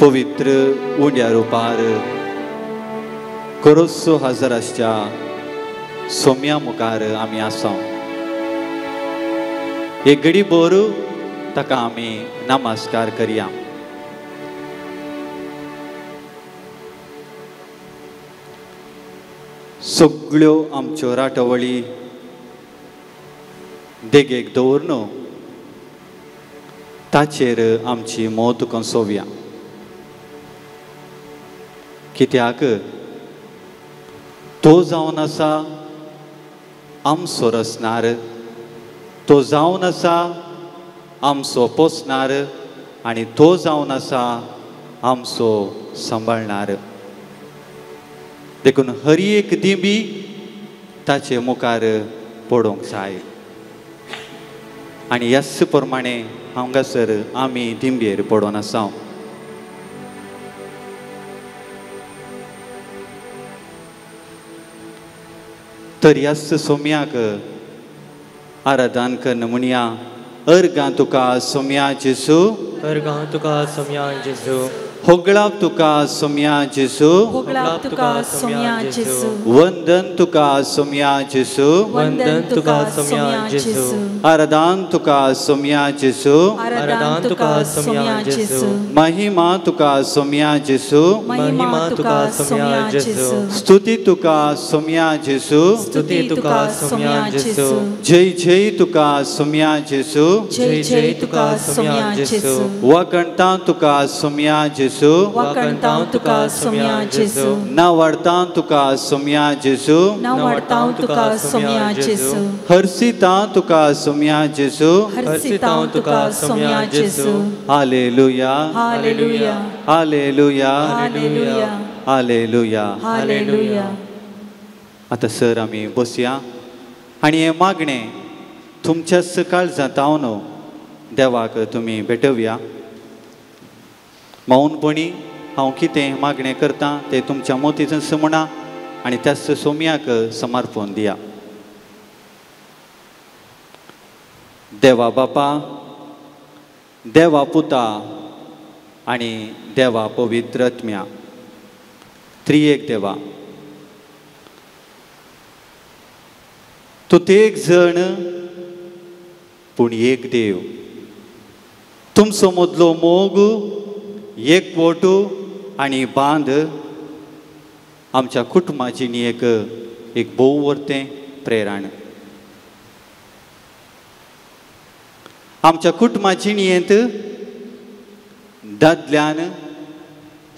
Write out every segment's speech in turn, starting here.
पवित्र उंड्या रुपार करोसो हजर आसच्या सोम्या मुखार आमी आसा. एक घडी भर ताका आमी नमस्कार करया. सगळ्यो आमच्यो राटवळी देगेक दवरून ताचेर आमची मौत कंसोवया. कित्याक तो जावन आसा आमचो रचणार, तो जावन आसा आमचो पोसणार आनी तो जावन आसा आमचो सांबाळणार. देखून हर एक दिंबी ताचे मुखार पडोवंक जाय आनी ह्याच प्रमाणे हांगासर आमी दिंबयेर पडोन आसा. तर ह्याच सोम्याक आराधन कन्न म्हणया, अर्गां तुका सोम्या जेजू, अर्गां तुका सोम्या जेजू, होगळाप तुका सोम्या जेजू, होगळाप तुका सोम्या जेजू, वंदन तुका सोम्या जेजू, वंदन तुका सोम्या जेजू, आराधन तुका सोम्या जेजू, आराधन तुका सोम्या जेजू, महिमा तुका सोम्या जेजू, महिमा तुका सोम्या जेजू, स्तुती तुका सोम्या जेजू, स्तुती तुका सोम्या जेजू, जय जय तुका सोम्या जेजू, जय जय तुका सोम्या जेजू, वखणता तुका सोम्या जेजू, वखणता तुका सोम्या जेजू, नावाडता तुका सोम्या जेजू, नावाडता तुका सोम्या जेजू, हर्षिता तुका सोम्या जेजू, हर्षिता तुका सोम्या जेजू. Hallelujah, hallelujah, hallelujah, hallelujah, hallelujah, hallelujah. आतां सर आमी बसया आनी हें मागणें तुमच्याच काळजांत हांव देवाक तुमी भेटोवया. मौनपणी हांव कितें मागणें करतां तें तुमच्या मोतीच म्हणा आनी त्याच सोम्याक समर्पण दिया. देवा बापा, देवा पुता आनी देवा पवित्र आत्म्या, त्रिएक देवा, तूं एक जण पूण एक देव. तुमचो मदलो मोग, एकवट आनी बांद आमच्या कुटुंबाची एक एक भोव वर्तें प्रेरण. आमच्या कुटुंबा जिणेंत दादल्यान,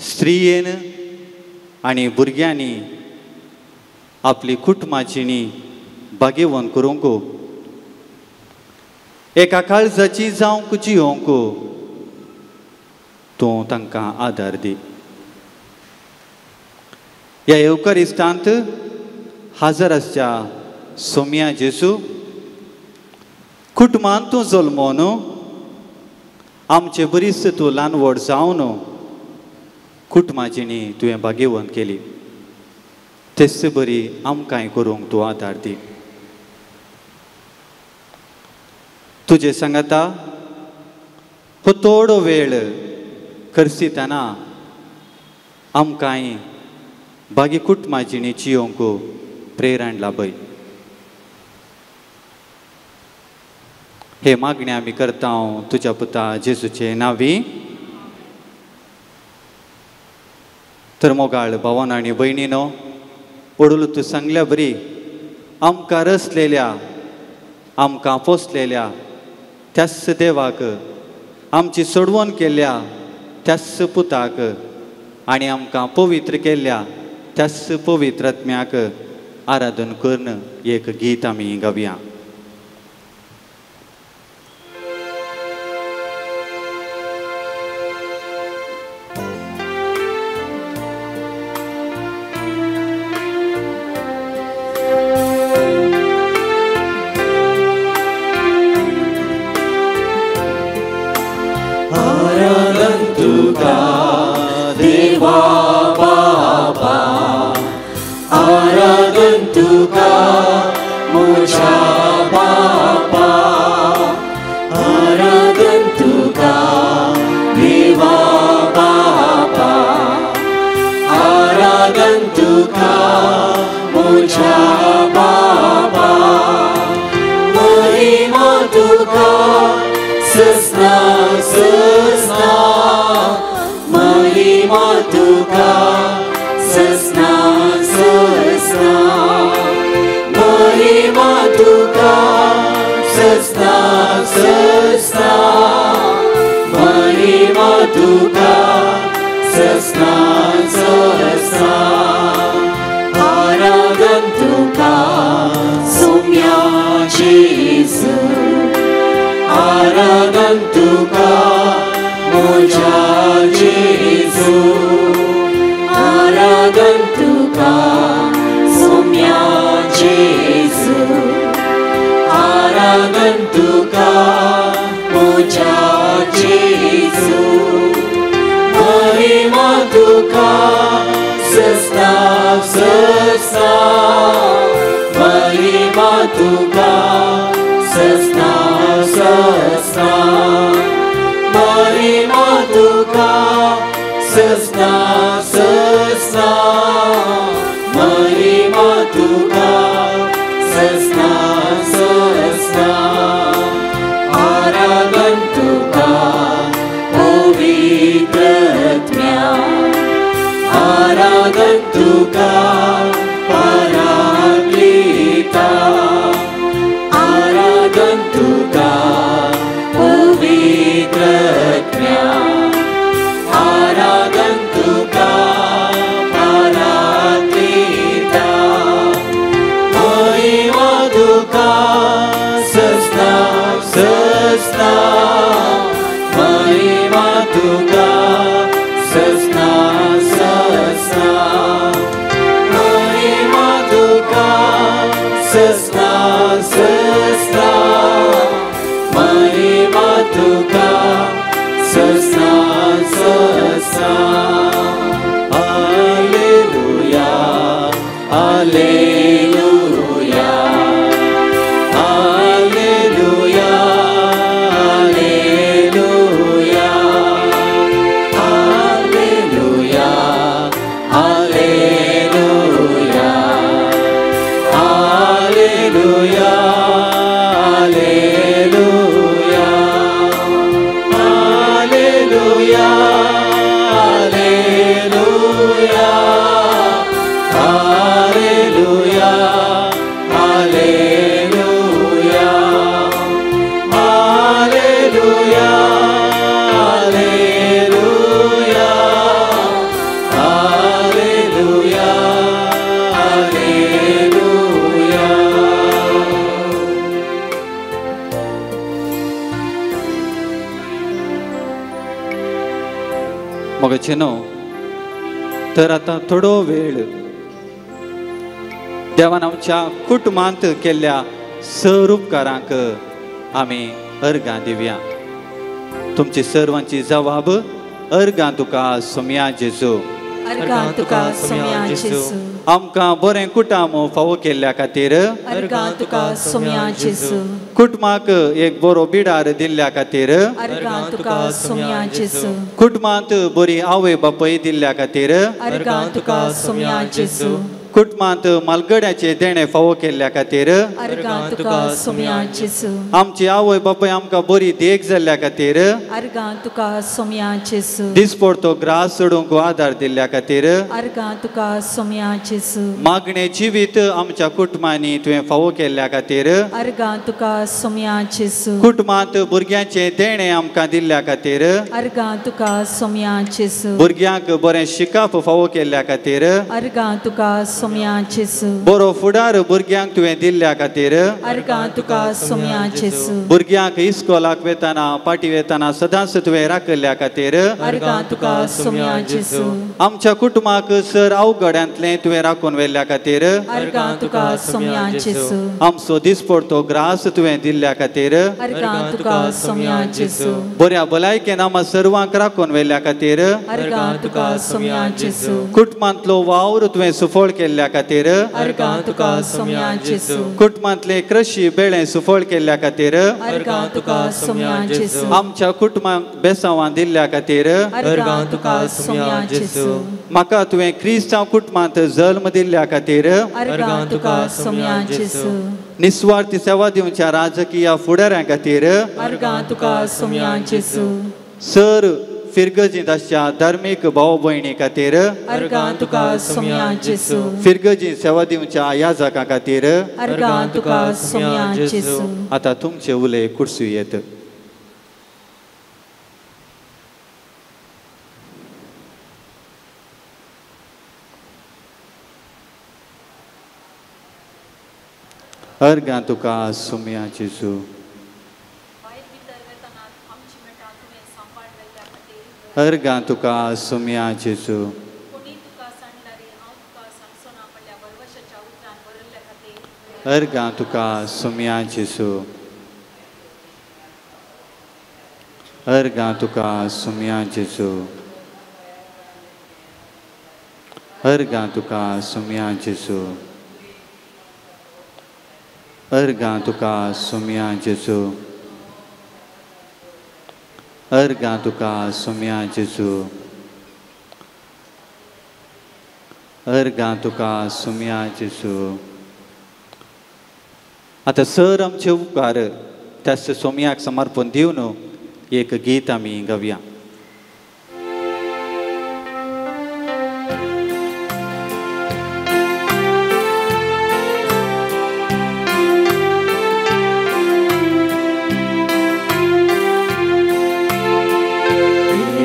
स्त्रियेन आनी भुरग्यांनी आपली कुटुंबा जिणी भागेवन करूंक, एका काळजाची जावंक जियोवंक तूं तांकां आदार दी. ह्या येवकारिस्तांत हाजर आसच्या सोम्या जेजू, कुटुंबांत तूं जल्मोन आमचे बरीच तूं ल्हान व्हड जावन कुटुंबा जिणी तुवें भागेवन केली, तेच बरी आमकांय करूंक तूं आदार दी. तुजे सांगाता हो थोडो वेळ खर्चितना आमकांय बागी कुटुंबा जिणी जियोवंक प्रेरण लाभय. हे मागणें आमी करता तुज्या पुता जेजूचे नांवी. तर मोगाळ भावान आनी भयणीनो, ओडूल तूं सांगल्या बरी आमकां रचलेल्या, आमकां पोसलेल्या त्याच देवाक, आमची सोडवण केल्ल्या त्याच पुताक आनी आमकां पवित्र केल्ल्या त्याच पवित्र आत्म्याक आराधन करून एक गीत आमी गावया. Sasna, sasna, महिमा तुका ससना. तुका ससना ससना आराधन तुका सोम्या जेजू आराधन तुका म्हज्या जेजू आराधन तुका सोम्या जेजू आराधन तुका म्हज्या जेजू महिमा तुका ससना ससना महिमा तुका ससना ससना महिमा तुका ससना ससना महिमा तुका ससना ससना आराधन तुका पवित्र आत्म्या आराधन तुका पराक्लिता आराधन तुका पवित्र आत्म्या आराधन तुका पराक्लिता महिमा तुका ससना ससना महिमा तुका ससना ससना महिमा तुका ससना ससना महिमा तुका ससना ससना हालेलुया हालेलुया हालेलुया हालेलुया हालेलुया हालेलुया हालेलुया हालेलुया हालेलुया हालेलुया हालेलुया हालेलुया हालेलुया हालेलुया हालेलुया हालेलुया. मोगाचे न्हू तर आतां थोडो वेळ देवान आमच्या कुटुंबांत केल्ल्या सर उपकारांक आमी अर्गां दिवया. तुमची सर्वांची जवाब अर्गां तुका सोम्या जेजू. अर्गां तुका सोम्या जेजू. आमकां बरें कुटाम फावो केल्ल्या खातीर अर्गां तुका सोम्या जेजू. कुटुंबाक एक बरो बिडार दिल्ल्या खातीर अर्गां तुका सोम्या जेजू. कुटुंबांत बरी आवय बापूय दिल्ल्या खातीर अर्गां तुका सोम्या जेजू. कुटुंबांत मालगड्याचें देणें फावो केल्ल्या खातीर अर्गां तुका सोम्या जेजू. आमची आवय बापूय आमकां बरी देख जाल्ल्या खातीर अर्गां तुका सोम्या जेजू. दिसपडतो ग्रास सोडूंक आदार दिल्ल्या खातीर अर्गां तुका सोम्या जेजू. मागणें जिवीत आमच्या कुटुंबांनी तुवें फावो केल्ल्या खातीर अर्गां तुका सोम्या जेजू. कुटुंबांत भुरग्यांचें देणें आमकां दिल्ल्या खातीर अर्गां तुका सोम्या जेजू. भुरग्यांक बरें शिकप फावो केल्ल्या खातीर अर्गां तुका सोम्या जेजू. बरो फुडार भुरग्यांक तुवें दिल्ल्या खातीर अर्गां तुका सोम्या जेजू. भुरग्यांक इस्कोलाक वेतना पाटी वेतना सदांच तुवें राखिल्ल्या खातीर अर्गां तुका सोम्या जेजू. आमच्या कुटुंबाक सर अवघड्यांतलें तुवें राखून व्हेल्ल्या खातीर अर्गां तुका सोम्या जेजू. आमचो दिसपडतो ग्रास तुवें दिल्ल्या खातीर अर्गां तुका सोम्या जेजू. बऱ्या भलायकेन आमकां सर्वांक राखून व्हेल्ल्या खातीर अर्गां तुका सोम्या जेजू. कुटुंबांतलो वावर तुवें सुफळ केल्ल्या खातीर अर्गां तुका सोम्या जेजू. कुटुंबांतले कृशी बेळें सुफळ केल्ल्या खातीर अर्गां तुका सोम्या जेजू. आमच्या कुटुंबांक बेसांवां दिल्ल्या खातीर अर्गां तुका सोम्या जेजू. म्हाका तुवें क्रिस्तांव कुटुंबांत जल्म दिल्ल्या खातीर अर्गां तुका सोम्या जेजू. निस्वार्थी सेवा दिवच्या राजकीय फुडाऱ्यां खातीर अर्गां तुका सोम्या जेजू. सर फिरगजींत आसच्या धार्मीक भाव भयणी खातीर अर्गां तुका सोम्या जेजू. फिरगजींत सेवा दिवच्या याजकां खातीर अर्गां तुका सोम्या जेजू. आतां तुमचे उले कुर्सू येत. अर्गां तुका सोम्या जेजू. अर्गां तुका सोम्या जेजू. अर्गां तुका सोम्या जेजू. अर्गां तुका सोम्या जेजू. अर्गां तुका सोम्या जेजू. अर्गां तुका सोम्या जेजू. अर्गां तुका सोम्या जेजू. अर्गां तुका सोम्या जेजू. आतां सर आमचे उपकार त्याच सोम्याक समर्पण दिवन एक गीत आमी गावया.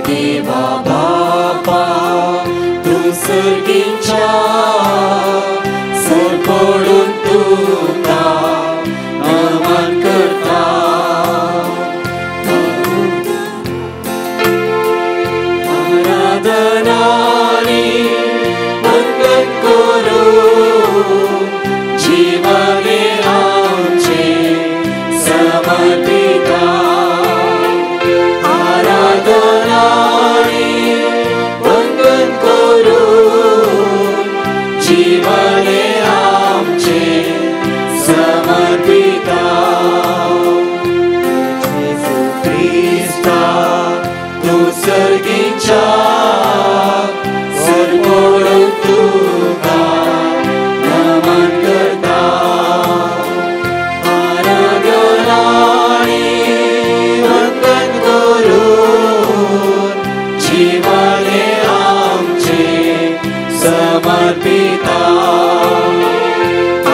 देवा बापा तूं सर्गीच्या सर पडून तुका नमन करता. आराधनानी वंदन करून जीवने आमचे समर्पिता. आराधनानी वंदन करून जीवने आमचे समर्पिता. जेजू क्रिस्ता तूं सर्गीच्या सर पडून तुका नमन करता. आराधनानी वंदन करून जीवने आमचे समर्पिता.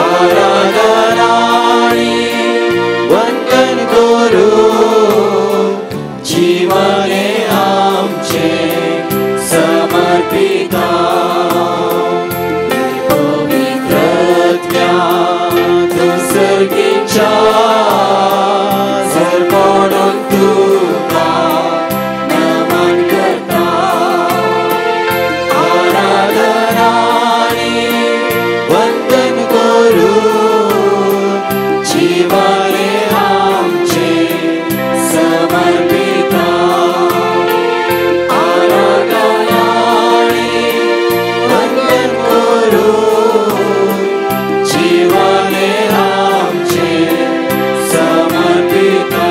आराधनानी वंदन करून जीवने आमचे समर्पिता. पवित्रत्या तूं सर्गीच्या सर पडून तुका नमन करता. आराधनानी वंदन करून जीवने आमचे समर्पिता. आराधनानी वंदन करून जीवने आमचे समर्पिता.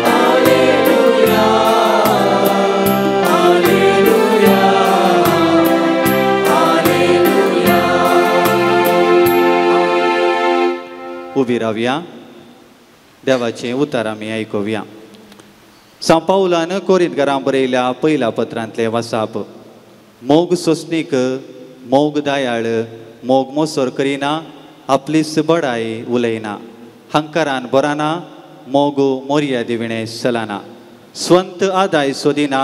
हालेलुया, हालेलुया, हालेलुया, हालेलुया. उबी रावया, देवाचें उतर आमी आयकुया. सांव पावलान कोरिंतकारां बरयल्या पयल्या पत्रांतलें वासाप. मोग सोंसणीक, मोग दयाळ, मोग मोसोर करिना, आपलीच बडाय उलयना, हंकारान बराना, मोग मोर्यादी विणें चलना, स्वंत आदाय सोदिना,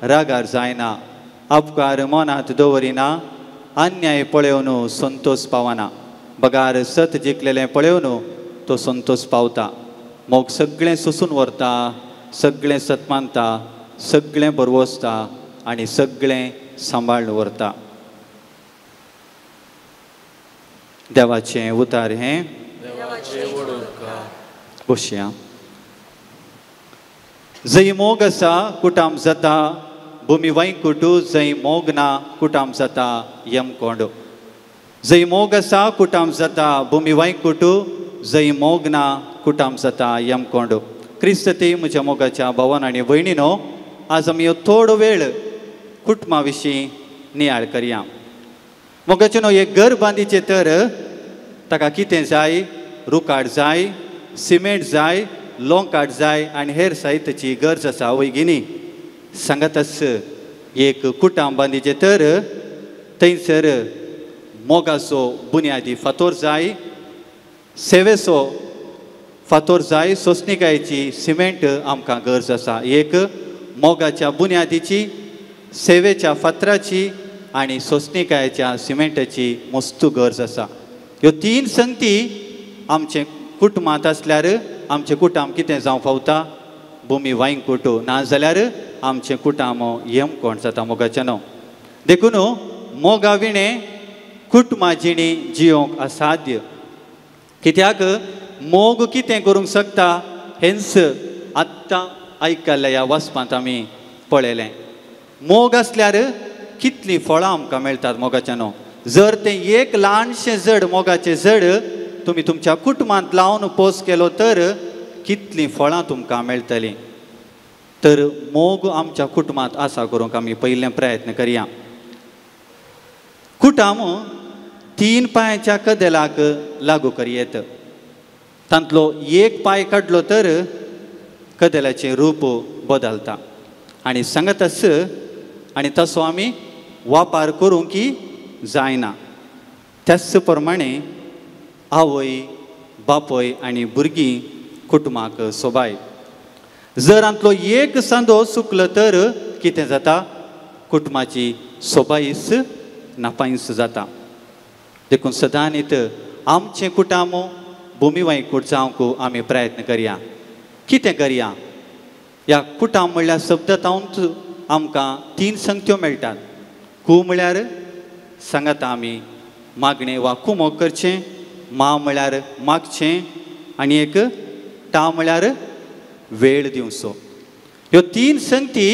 रागार जायना, अपकार मनांत दवरिना, अन्याय पळोवन संतोष पावना, बगार सत जिखलेलें पळोवन तो संतोष पावता. मोग सगळें सोसून व्हरता, सगळें सत मानता, सगळें बरवसता आनी सगळें सांबाळून व्हरता. देवाचें उतार हें. बसया. जंय मोग आसा कुटाम जाता भूमी वैकुटू, जंय मोग ना कुटाम जाता यमकोंड. जंय मोग आसा कुटाम जाता भूमी वैकुटू, जंय मोग ना कुटाम जाता यमकोंड. क्रिस्त ते म्हज्या मोगाच्या भावान आनी भयणीनो, आज आमी थोडो वेळ कुटुंबा विशीं नियाळ करया. मोगाचें न्हू एक घर बांदिचें तर ताका कितें जाय? रुकाड जाय, सिमेंट जाय, लोंकाड जाय आनी हेर साहित्याची गरज आसा वय गिनी. सांगातच एक कुटाम बांदिचें तर थंयसर मोगाचो बुन्यादी फातोर जाय, सेवेचो फातोर जाय, सोंसणीकायेची सिमेंट आमकां गरज आसा. एक मोगाच्या बुन्यादीची, सेवेच्या फातराची आनी सोंसणीकायेच्या सिमेंटाची मस्तू गरज आसा. ह्यो तीन संगती आमचे कुटुंबांत आसल्यार आमचें कुटुंब कितें जावं फावता, भुमी वायंकूट, नाजाल्यार आमचें कुटुंब यमकोण जाता मोगाच्यानो. देखून मोगा विणें कुटुंबा जिणी जियोंक असाध्य. कित्याक मोग कितें करूंक शकता हेंच आत्तां आयकल्ल्या ह्या वाचपांत आमी पळयलें. मोग आसल्यार कितलीं फळां आमकां मेळटात मोगाच्यानो. जर तें एक ल्हानशें जड मोगाचें जड तुमी तुमच्या कुटुंबांत लावन पोस केलो तर कितलीं फळां तुमकां मेळटलीं. तर मोग आमच्या कुटुंबांत आसा करूंक आमी पयलें प्रयत्न करया. कुटुंब तीन पांयाच्या कदेलाक लागू करयेत. तांतलो एक पांय काडलो तर कदेलाचें रूप बदलता आनी सांगतस आनी तसो आमी वापर करूंक की जायना. त्याच प्रमाणे आवय बापूय आनी भुरगीं कुटुंबाक सोबाय. जर हांतलो एक सांदो चुकलो तर कितें जाता, कुटुंबाची सोबायस नापायस जाता. देखून सदांनीत आमचें कुटुंब भुमी वांयकूट जावंक आमी प्रयत्न करया. कितें करया, ह्या कुटुंब म्हणल्यार शब्दांत आमकां तीन संगत्यो मेळटात. कू म्हळ्यार सांगाता आमी मागणें वा कुमोक करचें, मा म्हळ्यार मागचें आनी एक टा म्हळ्यार वेळ दिवचो. ह्यो तीन संगती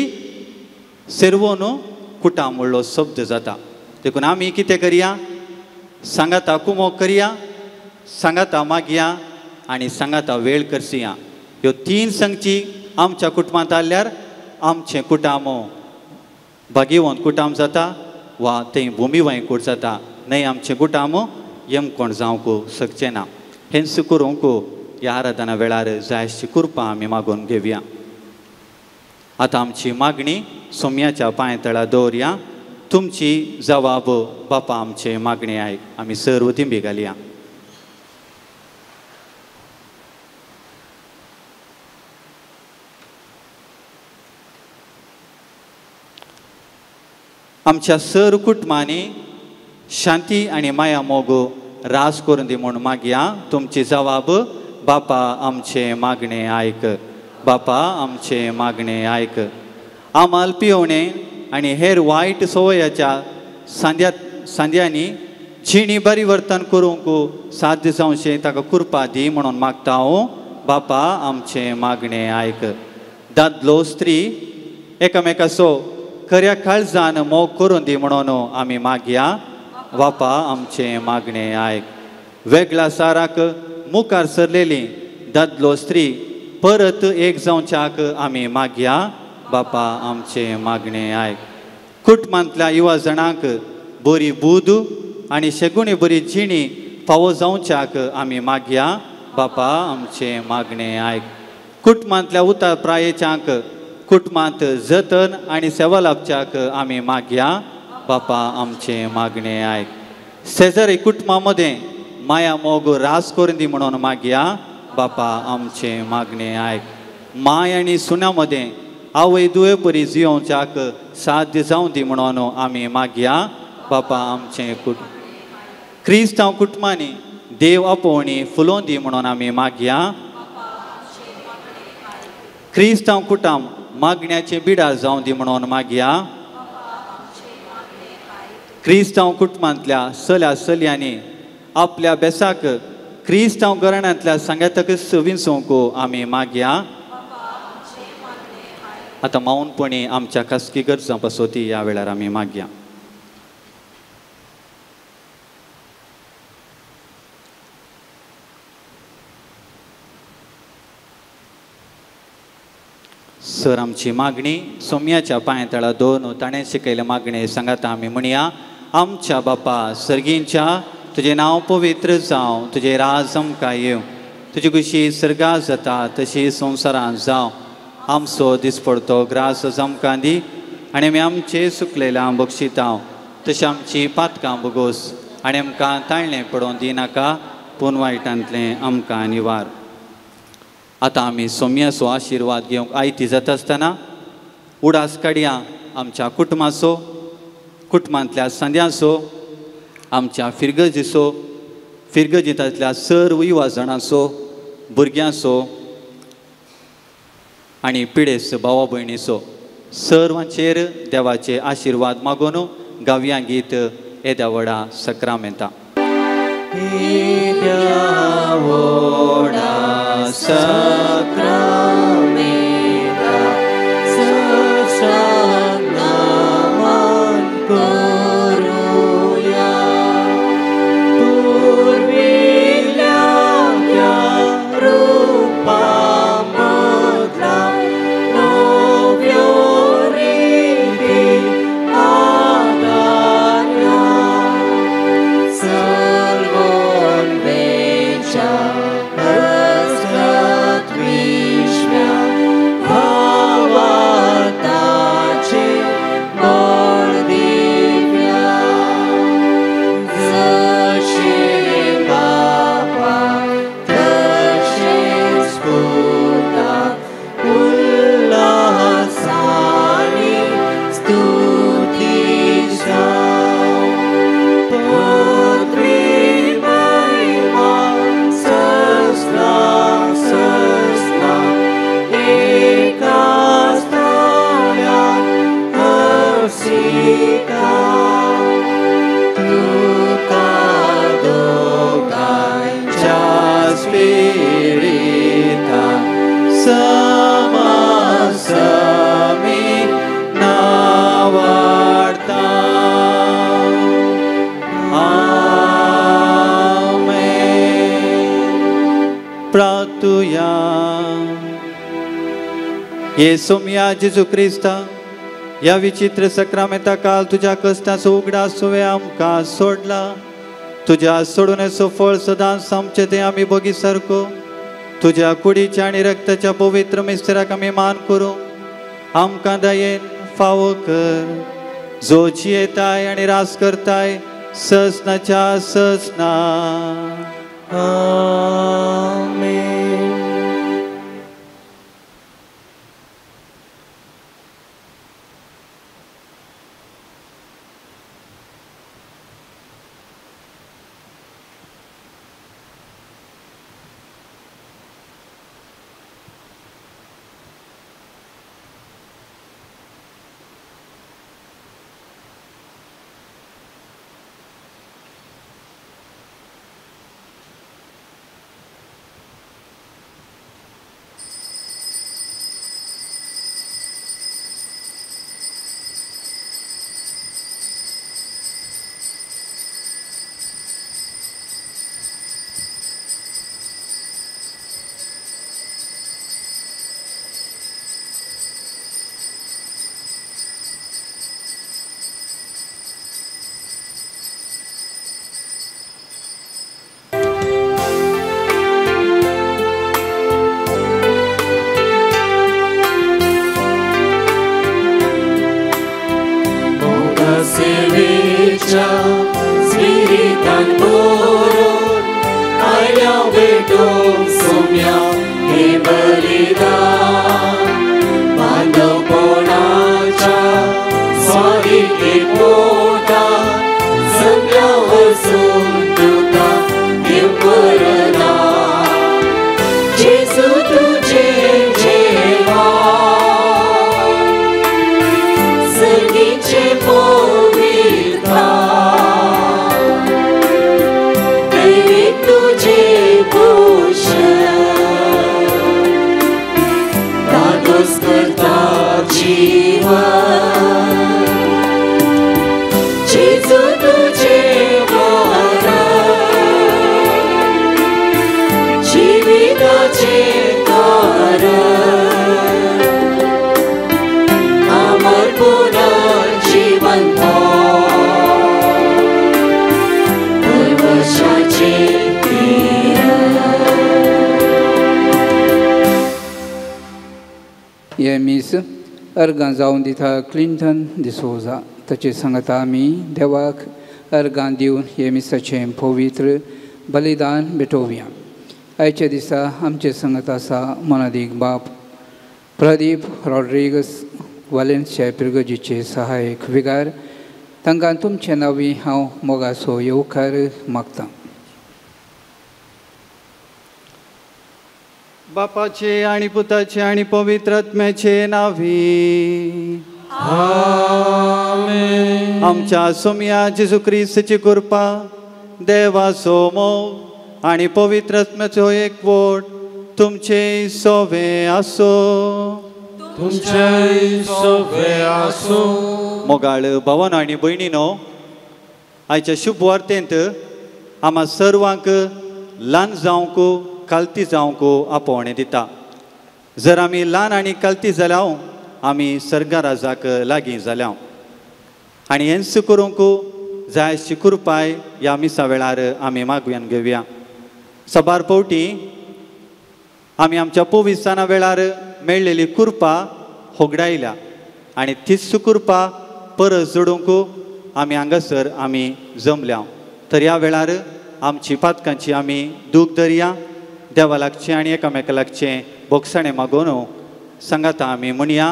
सेरवोन कुटां म्हणलो शब्द जाता. देखून आमी कितें करया, सांगाता कुमोक करया, सांगाता मागया आनी सांगाता वेळ करसया. ह्यो तीन संगती आमच्या कुटुंबांत आसल्यार आमचें कुटुंब भागेवंत कुटुंब जाता वा तें भुमी वांयकूट जाता. न्हय आमचें कुटुंब यमकोण जावंक शकचें ना. हेंच करूंक ह्या आराधना वेळार जायशी कृपा आमी मागून घेवया. आतां आमची मागणी सोम्याच्या पांय तळा दवरया. तुमची जवाब बापा आमचे मागणी आयक. आमी सर्व तिंबी घालया. आमच्या सर कुटुंबांनी शांती आनी माया मोग रास करून दी म्हूण मागया. तुमची जवाब बापा आमचे मागणे आयक, बापा आमचे मागणे आयक. आमाल पिवणे आनी हेर वायट संवयाच्या सांद्यांनी जिणी परिवर्तन करूंक साध्य जावचें ताका कृपा दी म्हणून मागता हांव. बापा आमचे मागणे आयक. दादलो स्त्री एकामेकाचो खऱ्या काळजान मोग करून दी म्हणून आमी मागया. बापा आमचे मागणे आयक. वेगळ्या साराक मुखार सरलेली दादलो स्त्री परत एक जावच्याक आमी मागया. बापा आमचे मागणे आयक. कुटुंबांतल्या युवा जाणांक बरी बूद आनी शेगुणी बरी जिणी फावो जावच्याक आमी मागया. बापा आमचे मागणे आयक. कुटुंबांतल्या उतार प्रायेच्यांक कुटुंबांत जतन आनी सेवा लाभच्याक आमी मागया. बापा आमचे मागणे आयक. शेजारी कुटुंबा मदें माया मोग रास करून दी म्हणून मागया. बापा आमचे मागणे आयक. माय आनी सुना मदें आवय दुवे परी जियोवच्याक साध्य जावं दी म्हणून आमी मागया. बापा आमचें कुटुंब क्रिस्तांव कुटुंबांनी देव आपोवणी फुलोवन दी म्हणून आमी मागया. क्रिस्तांव कुटुंब मागण्याचें बिडार जावं दी म्हणून मागया. क्रिस्तांव कुटुंबांतल्या चल्या चलयांनी आपल्या बेसाक क्रिस्तांव घराण्यांतल्या सांगातकच विंचोवंक आमी मागया. आतां मौनपणी आमच्या खासगी गरजां पासत ह्या वेळार आमी मागया. सर आमची मागणी सोम्याच्या पांयतळा दोन ताणें शिकयलें मागणें सांगाता आमी म्हणया. आमच्या बापा सर्गींच्या, तुजें नांव पवित्र जावं, तुजें राज आमकां येवं, तुजी खुशी सर्गां जाता तशी संवसारांत जावं. आमचो दिसपडतो ग्रास आमकां दी आनी आमी आमचे सुकलेल्या बक्षितांव तशें आमची पातकां बोगोस आनी आमकां ताळणें पडोवन दिनाका, पूण वायटांतलें आमकां निवार. आतां आमी सोम्याचो आशिर्वाद घेवंक आयती जाता आसतना उडास काडया आमच्या कुटुंबाचो, कुटुंबांतल्या सांद्यांचो, आमच्या फिरगजीचो, फिरगजींतल्या सर्व युवा जाणांचो, भुरग्यांचो आनी पिडेस्त भावा भयणीचो सर्वांचेर देवाचे आशिर्वाद मागून गावया गीत येद्या व्हडा सक्रामेंता. येद्या व्हडा सक्रामेंता ससांग नमन करुया, पुर्विल्ल्या त्या रुपा मदला नव्यो रिती आदारया, सर्वोन्वेच्या हस्तत विश्व्या भावार्थाचे बळ दिव्या, जशें बापा तशेंच पुता उल्हासानी स्तुती जावं, पदवी महिमा ससना ससना एकाच तळ्यात हर्षिता, तुका दोगांच्या स्पिरितान समासमी नावाडता. आमेन. प्रार्थुया. ये सोमया जेजू क्रिस्ता, ह्या विचित्र सक्रामेंता काल तुज्या कश्टाचो उगडास तुवें आमकां सोडला. तुज्या सोडूनेचो फळ सदांच आमचें तें आमी बगी सारको तुज्या कुडीच्या आनी रक्ताच्या पवित्र मिस्त्राक आमी मान करूं आमकां दयेन फावो कर, जो जियेताय आनी रास करताय ससनाच्या ससना. आमेन. सेवेच्या स्पिरितान भरून आयल्या भेटूंक सोम्या हे बलिदान, बांधवपणाच्या स्वादिके पोटा सगळ्या वसून तुका दिव वरदान. जेजू तुझे जेवान सर्गीचे पवित्रता, दैवीक तुझे पोषण, दादोस करता जीवन. जेजू तुझे वरदान, जिविताचे कारण, अमर पुनर्जीवन परवशाचे हे मीस अर्गां जावन दिता क्लिंटन डिसोजा. ताचे सांगता आमी देवाक अर्गां दिवन हे मिसाचें पवित्र बलिदान भेटोवया. आयच्या दिसा आमचे सांगत आसा मोनादीक बाप प्रदीप रॉड्रिगस वालेन्सिया पिरगजीचे सहायक विगार तांकां तुमचे नांवी हांव मोगाचो येवकार मागतां. बापाचे आनी पुताचे आनी पवित्र आत्म्याचे नांवी आमेन. आमच्या सोमया जेजू क्रिस्ताची कृपा, देवाचो मोग आनी पवित्र आत्म्याचो एकवट तुमचे सोवे आसो. तुमचे सोवे आसो. मोगाळ भावानो आनी भयणीनो, आयच्या शुभ वार्तेंत आम्हा सर्वांक ल्हान जावंक कालती जावंक आपोवणें दिता. जर आमी ल्हान आनी कालती जाल्याव आमी सर्गा राजाक लागीं जाल्याव आनी हेंच करूंक जाय अशी कृपाय ह्या मिसा वेळार आमी मागून घेवया. साबार फावटी आमी आमच्या पविस्ताना वेळार मेळ्ळेली कृपा होगडायल्या आनी तीच कृपा परत जोडूंक आमी हांगासर आमी जमल्या. तर ह्या वेळार आमची पातकांची आमी दूख धरया, देवा लागचें आनी एकामेका लागचें बोगसाणें मागोवन सांगाता आमी म्हणया,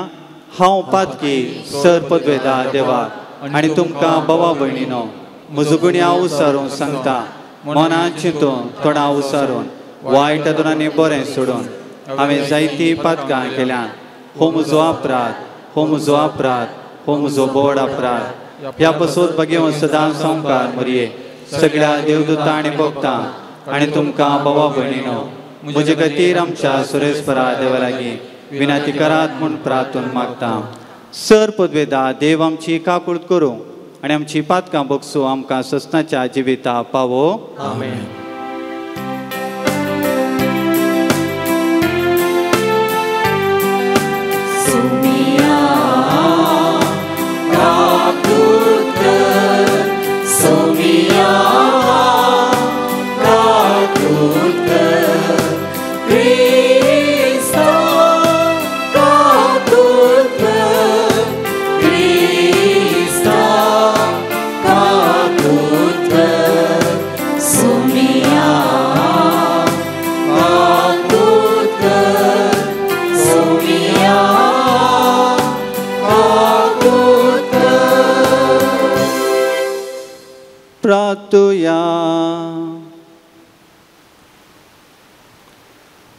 हांव पातकी सर पदवेदा देवा आनी तुमकां भावा भयणीनो म्हजो गुण्या उसारून सांगता, मनान चिंतून तोंडा उसारून वायट आनी बरें सोडून हांवें जायतीं पातकां केल्यान. हो म्हजो अपराध, हो म्हजो अपराध, हो म्हजो बोड अपराध. ह्या पसोत भगेवन सदां संवकार मरये सगळ्या देवदूता आनी भक्तां आनी तुमकां भावा भयणीनो म्हजे खातीर आमच्या सुरेस्परा देवा लागीं विनंती करात म्हूण प्रार्थून मागता. सर पदवेदा देव आमची काकूळत करूं आनी आमची पातकां बगसूं आमकां ससनाच्या जिविता पावो. आमेन. प्रार्थुया.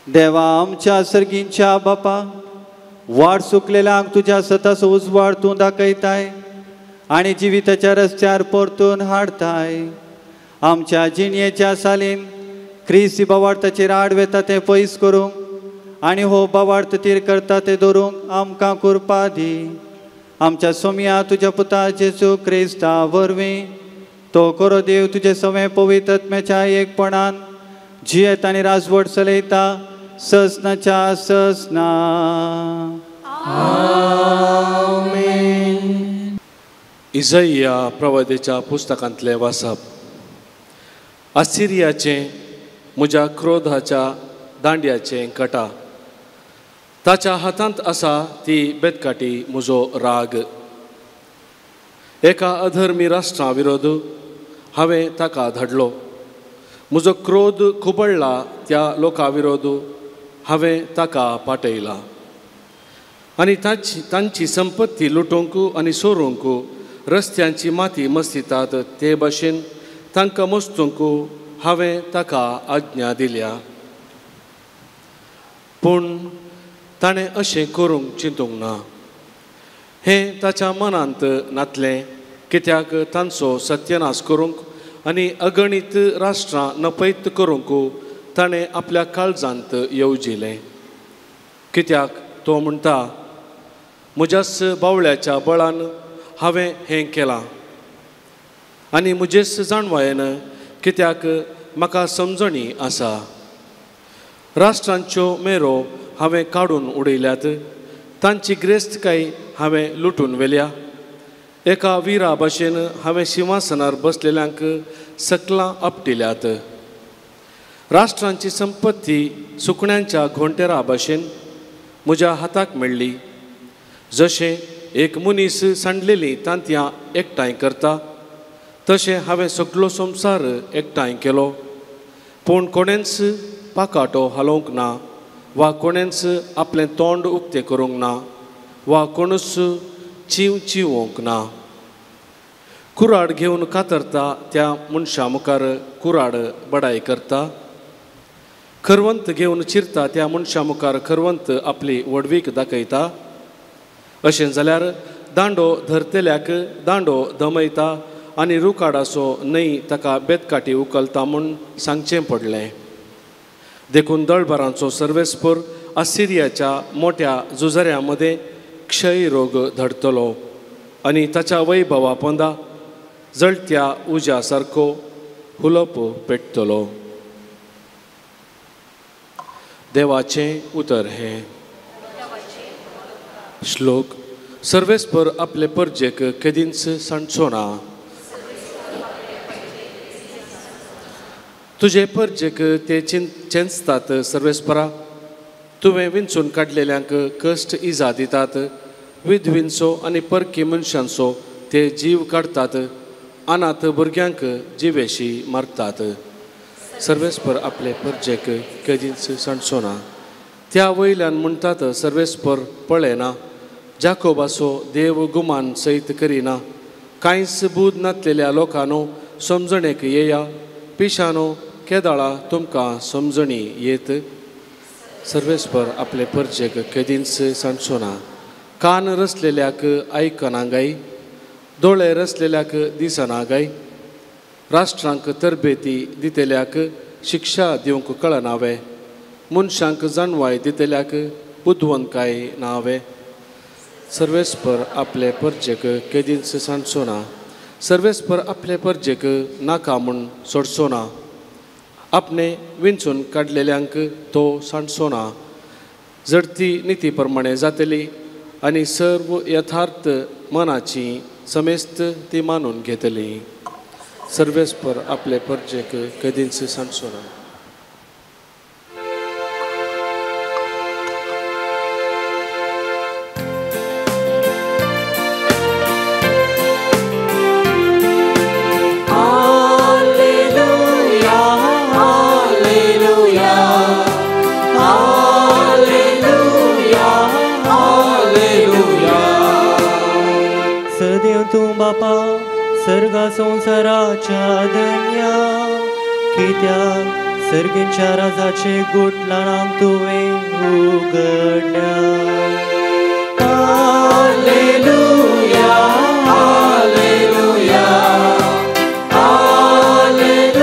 देवा आमच्या सर्गींच्या बापा, वाट चुकलेल्यांक तुज्या सताचो उजवाड तूं दाखयताय आनी जिविताच्या रस्त्यार परतून हाडताय. आमच्या जिणयेच्या सालीन क्रिस्ती बावार्थाचेर आड वेता तें पयस करूंक आनी हो बावार्थ तीर करता तें दवरूंक आमकां कृपा दी. आमच्या सोमया तुज्या पुता जेजू क्रिस्ता वरवीं तो करो देव तुजे सवें पवित्र आत्म्याच्या एकपणान जियेत आनी राजवट चलयता ससनाच्या ससना. आमेन. इजैया प्रवादेच्या पुस्तकांतलें वाचप. असिरियाचें म्हज्या क्रोधाच्या दांड्याचें कटा, ताच्या हातांत आसा ती बेतकाटी म्हजो राग. एका अधर्मी राष्ट्रा विरोध हांवें ताका धाडलो, म्हजो क्रोध खुबळ्ळा त्या लोका विरोध हांवें ताका पाटयला. आनी तांची संपत्ती लुटोवंक आनी सोरूंक रस्त्यांची माती मस्तितात ते भाशेन तांकां मस्तूंक हांवें ताका आज्ञा दिल्या. पूण ताणें अशें करूंक चिंतूंक ना, हें ताच्या मनांत नातलें, कित्याक तांचो सत्यनाश करूंक आनी अगणीत राष्ट्रां नपयत करूंक ताणें आपल्या काळजांत येवजिलें. कित्याक तो म्हणटा, म्हज्याच बावळ्याच्या बळान हांवें हें केलां आनी म्हजेच जाणवायेन, कित्याक म्हाका समजणी आसा. राष्ट्रांच्यो मेरो हांवें काडून उडयल्यात, तांची ग्रेस्तकाय हांवें लुटून व्हेल्या. एका विरा भाशेन हांवें शिंवासनार बसलेल्यांक सकलां आपटिल्यात. राष्ट्रांची संपत्ती सुकण्यांच्या घोंटेरा भाशेन म्हज्या हाताक मेळ्ळी. जशें एक मनीस सांडलेलीं तांतयां एकठांय करता तशें हांवें सगलो संवसार एकठांय केलो. पूण कोणेंच पाकाटो हालोवंक ना वा कोणेंच आपलें तोंड उक्तें करूंक ना वा कोणूच चींव चिवोवंक ना. कुराड घेवन कातरता त्या मनशा मुखार कुराड बडाय करता. खरवंत घेवन चिरता त्या मनशा मुखार खरवंत आपली व्हडवीक दाखयता. अशें जाल्यार दांडो धरतल्याक दांडो दमयता आनी रुकाडाचो न्हय ताका बेतकाटी उखलता म्हूण सांगचें पडलें. देखून दळभरांचो सर्वेस्पर आसिरियाच्या मोट्या झुजाऱ्यां मदें क्षय रोग धडतलो आनी ताच्या वैभवा पोंदा जळत्या उज्या सारको हुलोप पेटतलो. देवाचें उतर हें. श्लोक. सर्वेस्पर आपले परजेक केदींच सांडचो ना. तुजे परजेक ते चेंचतात सर्वेस्परा. तुवें विंचून काडलेल्यांक कश्ट इजा दितात. विधवींचो आनी परकी मनशांचो ते जीव काडटात. अनाथ भुरग्यांक जिवेशी मारतात. सर्वेस्पर आपले परजेक केदींच सांडचो ना. त्या वयल्यान म्हणटात सर्वेस्पर पळयना. जाकोबाचो देव गुमान सयत करिना. कांयच बूद नातलेल्या लोकांनो समजणेक येया. पिशानो केदाळा तुमकां समजणी येत. सर्वेस्पर आपले परजेक केदींच सांडचो ना. कान रसलेल्याक आयकना गाय. दोळे रसलेल्याक दिसना गाय. राष्ट्रांक तरबेती दितल्याक शिक्षा दिवंक कळनावे. मनशांक जाणवाय दितल्याक बुदवंतकाय नावे. सर्वेस्पर आपले परजेक केदींच सांडचो ना. सर्वेस्पर आपले परजेक नाका म्हूण सोडचो ना. आपणे विंचून काडलेल्यांक तो सांडचो ना. जडती निती प्रमाणे जातली आनी सर्व यथार्थ मनाची समेस्त ती मानून घेतली. सर्वेस्पर आपले परजेक केदींच सांडचो ना. तूं बापा सर्गा संवसाराच्या धन्या कित्याक सर्गेच्या राजाचे गूट ल्हानांक तुवें उगडल्या. हालेलुया हालेलुया हालेलुया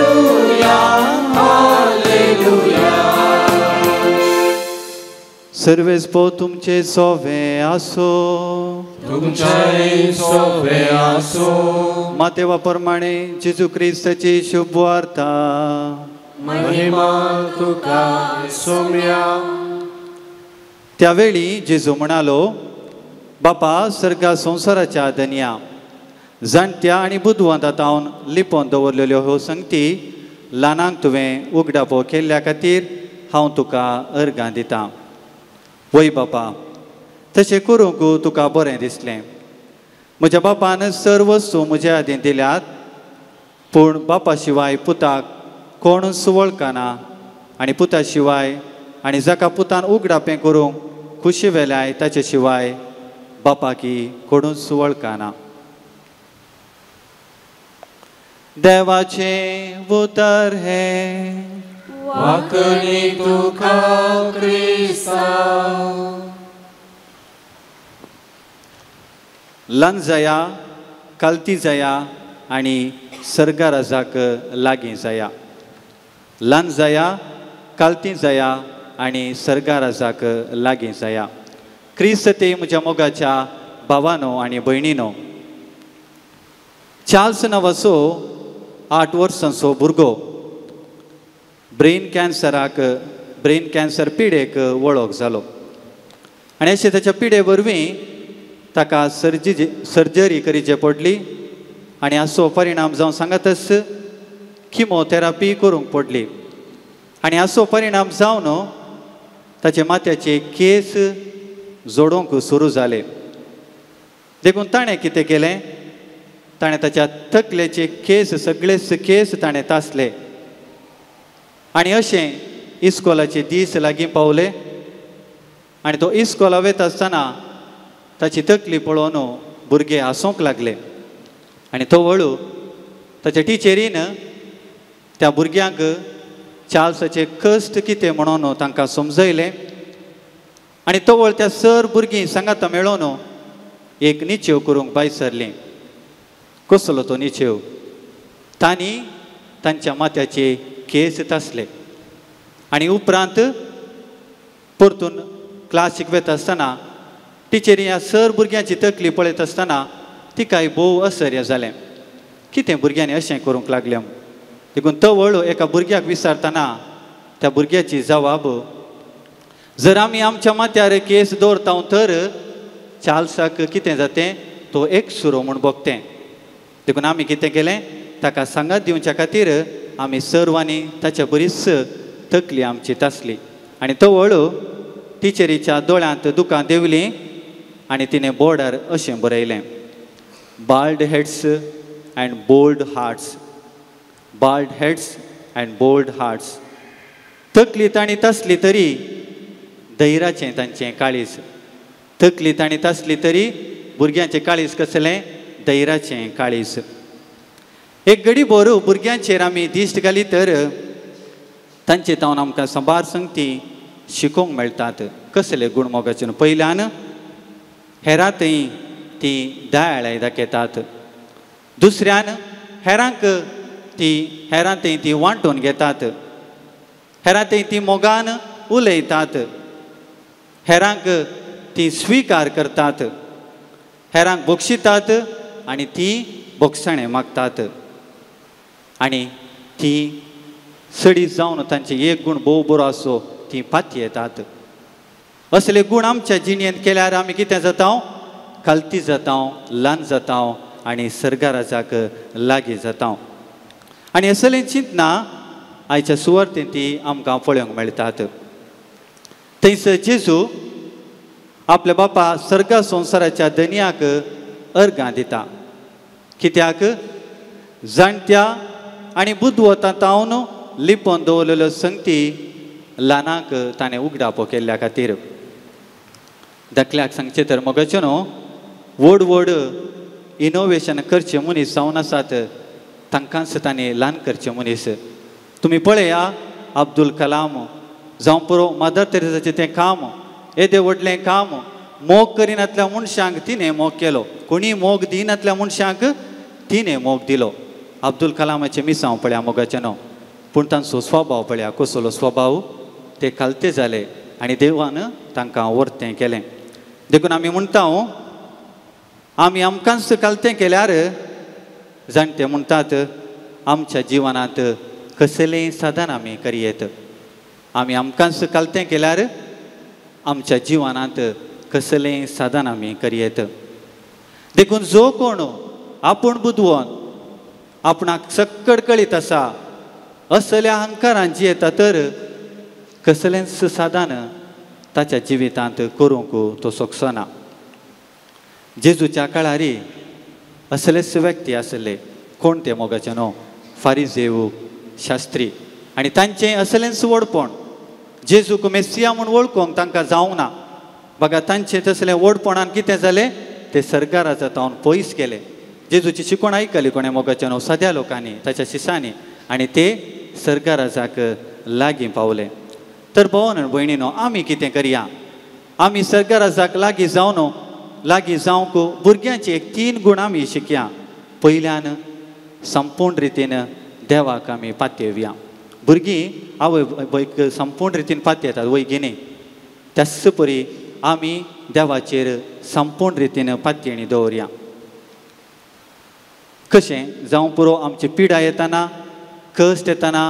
हालेलुया. सर्वेस्पर तुमचे सोवे आसो. तुमच्याय सोवे आसो. मातेवा प्रमाणे जेजू क्रिस्ताची शुभवार्ता. महिमा तुका सोम्या. त्यावेळी जेजू म्हणालो, बापा सर्गा संवसाराच्या धनया, जाणट्या आनी बुदवंता तावन लिपोवन दवरलेल्यो ह्यो संगती ल्हानांक तुवें उगडापो केल्ल्या खातीर हांव तुका अर्गां दितां. वय बापा, तशें करूंक तुका बरें दिसलें. म्हज्या बापान सर्व वस्तू म्हज्या आदीं दिल्यात, पूण बापा शिवाय पुताक कोणूच वळखना आनी पुता शिवाय आनी जाका पुतान उगडापें करूंक खुशी वेल्याय ताचे शिवाय बापाकी कोणूच वळखना. देवाचें उतर हें. वाकणी तुका क्रिस्ता. ल्हान जाया, कालती जाया आनी सर्गा राजाक लागीं जाया. ल्हान जाया, कालती जाया आनी सर्गा राजाक लागीं जाया. क्रिस्त ते म्हज्या मोगाच्या भावानो आनी भयणीनो, चार्ल्स नांवाचो 8 वर्सांचो भुरगो ब्रेन कॅन्सर पिडेक वळख जालो आनी अशें ताच्या पिडे वरवीं ताका सर्जरी करची पडली आनी हाचो परिणाम जावन सांगातच किमोथेरापी करूंक पडली आनी हाचो परिणाम जावन ताचे माथ्याचे केस जोडूंक सुरू जाले. देखून ताणें कितें केलें, ताणें ताच्या तकलेचे केस सगळेच केस ताणें तासले आनी अशें इस्कोलाचे दीस लागीं पावले आनी तो इस्कोला वता आसतना ताची तकली पळोवन भुरगे हांसूंक लागले आनी तो वळू ताच्या टिचरीन त्या भुरग्यांक चार्ल्साचे कश्ट कितें म्हणून तांकां समजयलें आनी तवळ त्या सर भुरगीं सांगाता मेळोन एक निचेव करूंक भायर सरलीं. कसलो तो निचेव? तांणी तांच्या माथ्याचे केस तासले आनी उपरांत परतून क्लास शिकयता आसतना टिचरी ह्या सर भुरग्यांची तकली पळयत आसतना तिकाय भोव असर्य जालें, कितें भुरग्यांनी अशें करूंक लागलें. देखून तवळ एका भुरग्याक विचारतना त्या भुरग्याची जवाब, जर आमी आमच्या माथ्यार केस दवरता तर चार्ल्साक कितें जातें, तो एक सुरो म्हूण भोगतें. देखून आमी कितें केलें, ताका सांगात दिवच्या खातीर आमी सर्वांनी ताच्या बरीच तकली आमची तासली. आनी तवळ टिचरीच्या दोळ्यांत दुकां देंवलीं आनी तिणें बोर्डार अशें बरयलें, bald heads and bold hearts, bald heads and bold hearts. तकली तांणी तासली तरी धैर्याचें तांचें काळीज, तकली तांणी तासली तरी भुरग्यांचें काळीज कसलें, धैर्याचें काळीज. एक घडी भर भुरग्यांचेर आमी दिश्ट घाली तर तांचे तावन आमकां सांबार संगती शिकोवंक मेळटात. कसले गूण मोगाचे? पयल्यान हेरां थंय ती दयाळाय दाखयतात, दुसऱ्यान हेरांक ती हेरां थंय ती वांटून घेतात, हेरां थंय ती मोगान उलयतात, हेरांक ती स्विकार करतात, हेरांक बक्षितात आनी ती बोगसाणें मागतात. आनी ती सडी जावन तांचे एक गूण भोव बरो आसो ती पातयेतात. असले गूण आमच्या जिणेंत केल्यार आमी कितें जाता, खालती जाता, ल्हान जाता आनी सर्गाराजाक लागीं जाता. आनी असलें चिंतना आयच्या सुवार्तेंत ती आमकां पळोवंक मेळटात. थंयसर जेजू आपल्या बापा सर्गा संवसाराच्या धनयाक अर्गां दिता. कित्याक? जाणट्या आनी बुदवंता तावन लिपोवन दवरलेल्यो संगती ल्हानांक ताणें उगडापो केल्ल्या खातीर. धाकल्याक सांगचें तर मोगाचें न्हू, व्हड व्हड इनोवेशन करचे मनीस जावन आसात तांकांच ताणें ल्हान करचे मनीस. तुमी पळया अब्दुल कलाम जावं पुरो मदर तेरेसाचें तें काम, येदें व्हडलें काम, मोग करिनातल्या मनशांक तिणें मोग केलो, कोणी मोग दिनातल्या मनशांक तिणें मोग दिलो. अब्दुल कलामाचें मिसांव पळया मोगाचें न्हू, पूण तांचो स्वभाव पळया कसलो स्वभाव, ते खालते जाले आनी देवान तांकां वर्तें केलें. देखून आमी म्हणटा आमी आमकांच खालतें केल्यार जाणटे म्हणटात आमच्या जिवनांत कसलेंय साधन आमी करयेत. आमी आमकांच खालतें केल्यार आमच्या जिवनांत कसलेंय साधन आमी करयेत. देखून जो कोण आपूण बुदवंत आपणाक सक्कड कळीत आसा असल्या अहंकारान जियेता तर कसलेंच साधन ताच्या जिवितांत करूंक तो शकचो ना. जेजूच्या काळारी असलेच व्यक्ती आसले, कोण ते मोगाचे न्हू, फारिजेव शास्त्री, आनी तांचें असलेंच व्हडपण. जेजूक मेसिया म्हूण वळखूंक तांकां जावंक ना. बघा तांचें तसलें व्हडपणान कितें जालें, ते सरकाराच्या तावन पयस गेले. जेजूची शिकवण आयकली कोणें मोगाचे न्हू, सद्या लोकांनी ताच्या शिसांनी, आनी ते सरकाराजाक लागीं पावले. तर भोवन भयणीनो आमी कितें करया, आमी सरकाराजाक लागीं जावन लागीं जावंक भुरग्यांचे एक 3 गूण आमी शिकया. पयल्यान संपूर्ण रितीन देवाक आमी पातयेवया. भुरगीं आवय बापायक संपूर्ण रितीन पातयेतात वयगिनी, त्याच परी आमी देवाचेर संपूर्ण रितीन पातयेणी दवरया. कशें जावं पुरो आमची पिडा येतना, कश्ट येतना,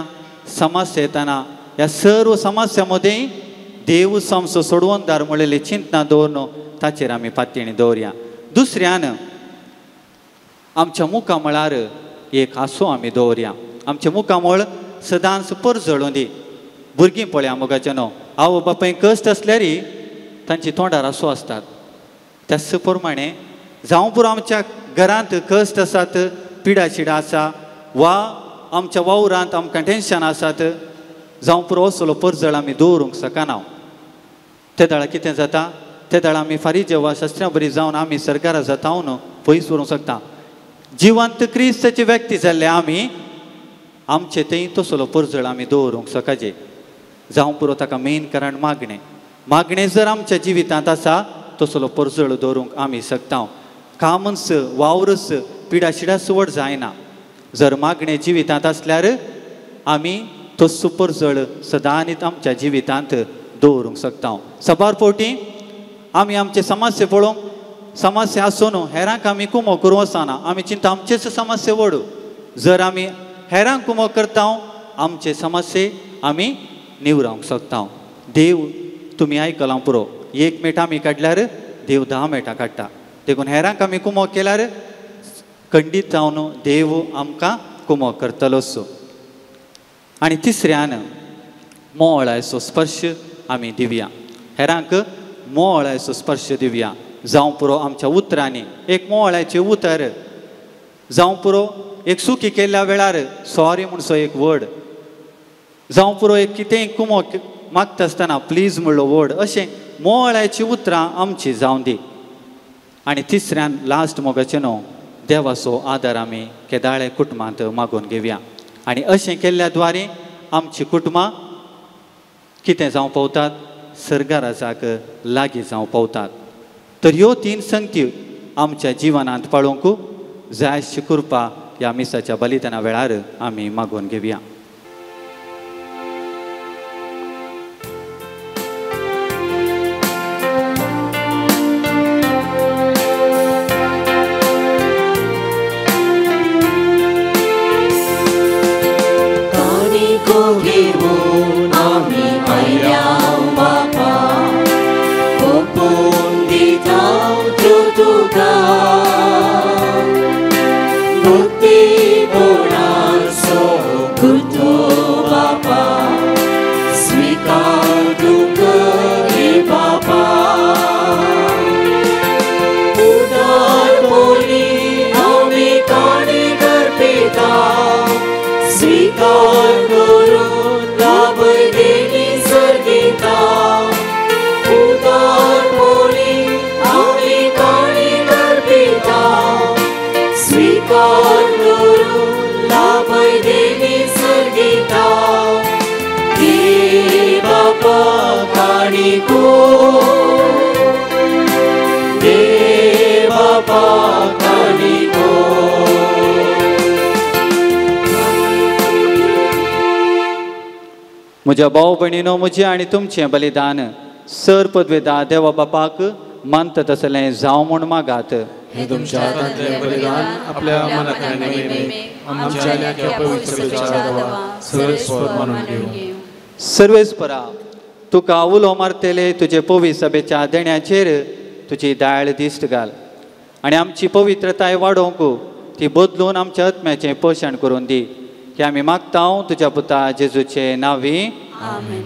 समस्या येतना, ह्या सर्व समस्या मदें देव समसो सोडवणदार म्हणलेली चिंतना दवरन ताचेर आमी पातयेणी दवरया. दुसऱ्यान आमच्या मुखामळार एक हांसो आमी दवरया. आमचें मुखामळ सदांच परजळूं दी. भुरगीं पळया मोगाचें न्हू, आवय बापाय कश्ट आसल्यारय तांची तोंडार हांसो आसतात. त्याच प्रमाणे जावं पुरो आमच्या घरांत कश्ट आसात, पिडा शिडा आसा, वा आमच्या वावरांत आमकां टेन्शन आसात, जावं पुरो असलो परजळ आमी दवरूंक शकना. ते दाळा कितें जाता, ते दाळा आमी फारीजेवा शास्त्रा बरी जावन आमी सरकारा जाता पयस व्हरूंक शकता. जिवंत क्रिस्ताची व्यक्ती जाल्ले आमी आमचे थंय तसलो परजळ आमी दवरूंक सकाचे. जावं पुरो ताका मेन कारण मागणें. मागणें जर आमच्या जिवितांत आसा तसलो परजळ दवरूंक आमी शकता. कामन्स वावरस पिडा शिडा सुवड जायना. जर मागणें जिवितांत आसल्यार आमी तसो परजळ सदांच आमच्या जिवितांत दवरूंक शकता. सबार फावटी आमी आमचे समस्या पळोवंक समस्या आसून हेरांक आमी कुमो करूं वचना. आमी चिंता आमचेच समस्या व्हड. जर आमी हेरांक कुमो करता आमचे समस्ये आमी निवरावंक शकता. देव तुमी आयकलां पुरो, एक मेट आमी काडल्यार देव 10 मेटां काडटा. देखून हेरांक आमी कुमो केल्यार खंडीत जावन देव आमकां कुमो करतलोच. आनी तिसऱ्यान मोळायचो स्पर्श आमी दिवया. हेरांक मोळायचो स्पर्श दिवया. जावं पुरो आमच्या उतरांनी एक मोळायचें उतर, जावं पुरो एक सुकी केल्ल्या वेळार सॉरी म्हणसो एक वर्ड, जावं पुरो एक कितेंय कुमो मागता आसतना प्लीज म्हणलो वर्ड, अशें मोळायचीं उतरां आमची जावं दी. आनी तिसऱ्यान लास्ट मोगाचें न्हू देवाचो आदार आमी केदाळे कुटुंबांत मागून घेवया. आनी अशें केल्ल्या द्वारे आमची कुटुंबां कितें जावं पावतात, सर्गाराजाक लागीं जावं पावतात. तर ह्यो 3 संगती आमच्या जिवनांत पाळोवंक जाय अशी कृपा ह्या मिसाच्या बलिदाना वेळार आमी मागून घेवया. म्हज्या भाव भयणीनो, म्हजें आनी तुमचें बलिदान सर पदवेदा देवा बापाक मानता तसलें जावं म्हूण मागात. हे तुमच्या हातांतलें बलिदान आपल्या मनाक आमच्या पवित्र मानून घेवं. सर्वेस्परा, तुका उलो मारतले तुजे पवित्र सभेच्या देण्याचेर तुजी दाळ दिश्ट घाल आनी आमची पवित्रताय वाडोवंक ती बदलून आमच्या आत्म्याचें पोशण करून दी. हे आमी मागता तुज्या पुता जेजूचे नांवी. आमेन.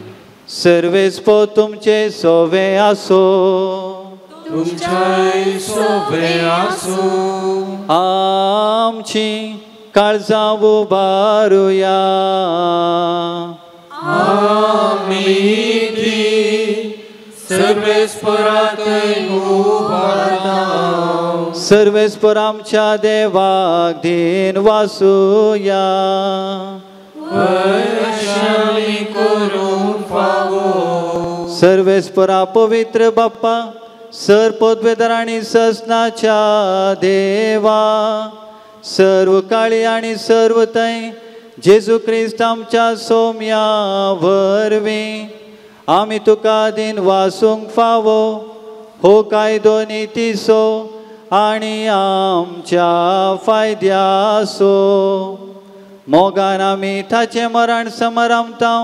सर्वेस्पर तुमचे सोवे आसो. तुमच्याय सोवे आसो. आमची काळजां उबारुया. आमी ती सर्वेस्परात उबारता. सर्वेस्पर आमच्या देवाक दीन वासुया. सर्वेस्परा पवित्र बाप्पा, सर पदवेदार आनी ससनाच्या देवा, सर्व काळी आनी सर्व थंय जेजू क्रिस्त आमच्या सोम्या वरवीं आमी तुका दीन वासूंक फावो हो कायदो नितीचो आनी आमच्या फायद्याचो. मोगान आमी ताचें मरण समरामता,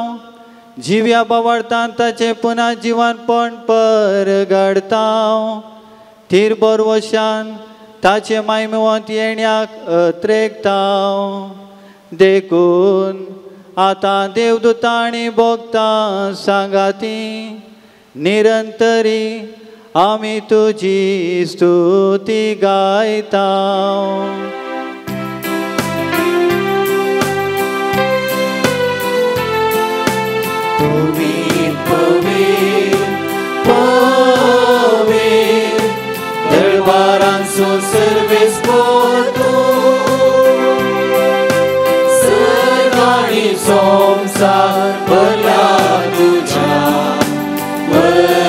जिव्या बावडतान ताचें पुना जिवनपण परगडता, थीर बरवशान ताचें मायमुवंत येण्याक अत्रेकता. देखून आतां देवदूतां आनी भोगतां सांगाती निरंतरी आमी तुजी स्तुती गायता. दरबारांचो सर्वेस्पर तूं, संसार भरला तुझ्या वैभवान.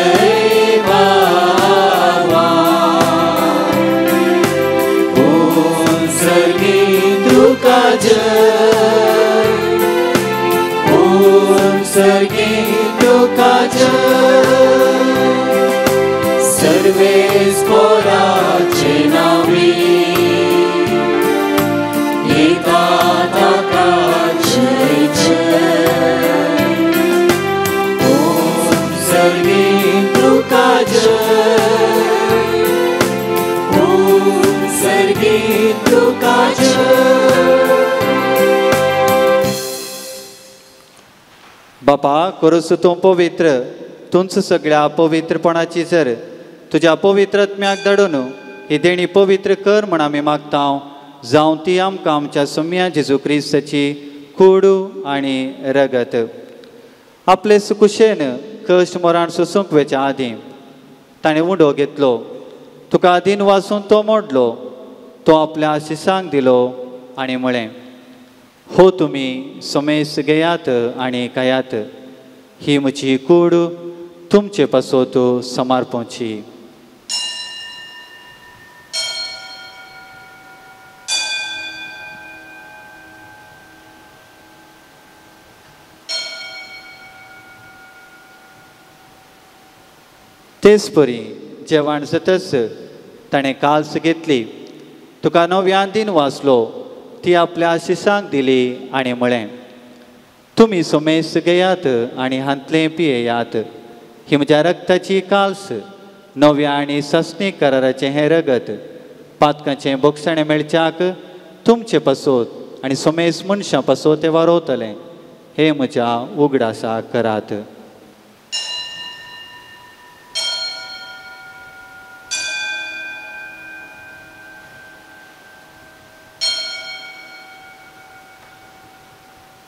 ओम सर्गी तुका जय, ओम सर्गी तुका जय, सर्वेस्पराचे नावी येता ताका जय जय. ओम सर्गी तुका जय, ओम सर्गी तुका जय. बापा करूस तूं पवित्र, तुंच सगळ्या पवित्रपणाची जर तुज्या पवित्र आत्म्याक धाडून ही देणी पवित्र कर म्हण आमी मागता, जावं ती आमकां आमच्या सोम्या जेजू क्रिस्ताची कुडू आनी रगत. आपले सुकुशेन कश्ट मरण सोसूंक वेच्या आदीं ताणें उंडो घेतलो, तुका आदीन वासून तो मोडलो, तो आपल्या आशिसांक दिलो आनी म्हळें, हो तुमी समेस घेयात आनी खायात, ही म्हजी कूड तुमचे पासत समर्पणची. तेच परी जेवण जातच ताणें काल्स घेतली, तुका नव्यान दिन वाचलो, ती आपल्या आशिसांक दिली आनी म्हळें, तुमी समेस घेयात आनी हांतलें पियेयात, ही म्हज्या रक्ताची काल्स, नव्या आनी सासणी कराराचें हें रगत, पातकाचें बोगसणें मेळच्याक तुमचे पासत आनी समेस मनशां पासत तें वारोवतलें, हें म्हज्या उगडासा करात.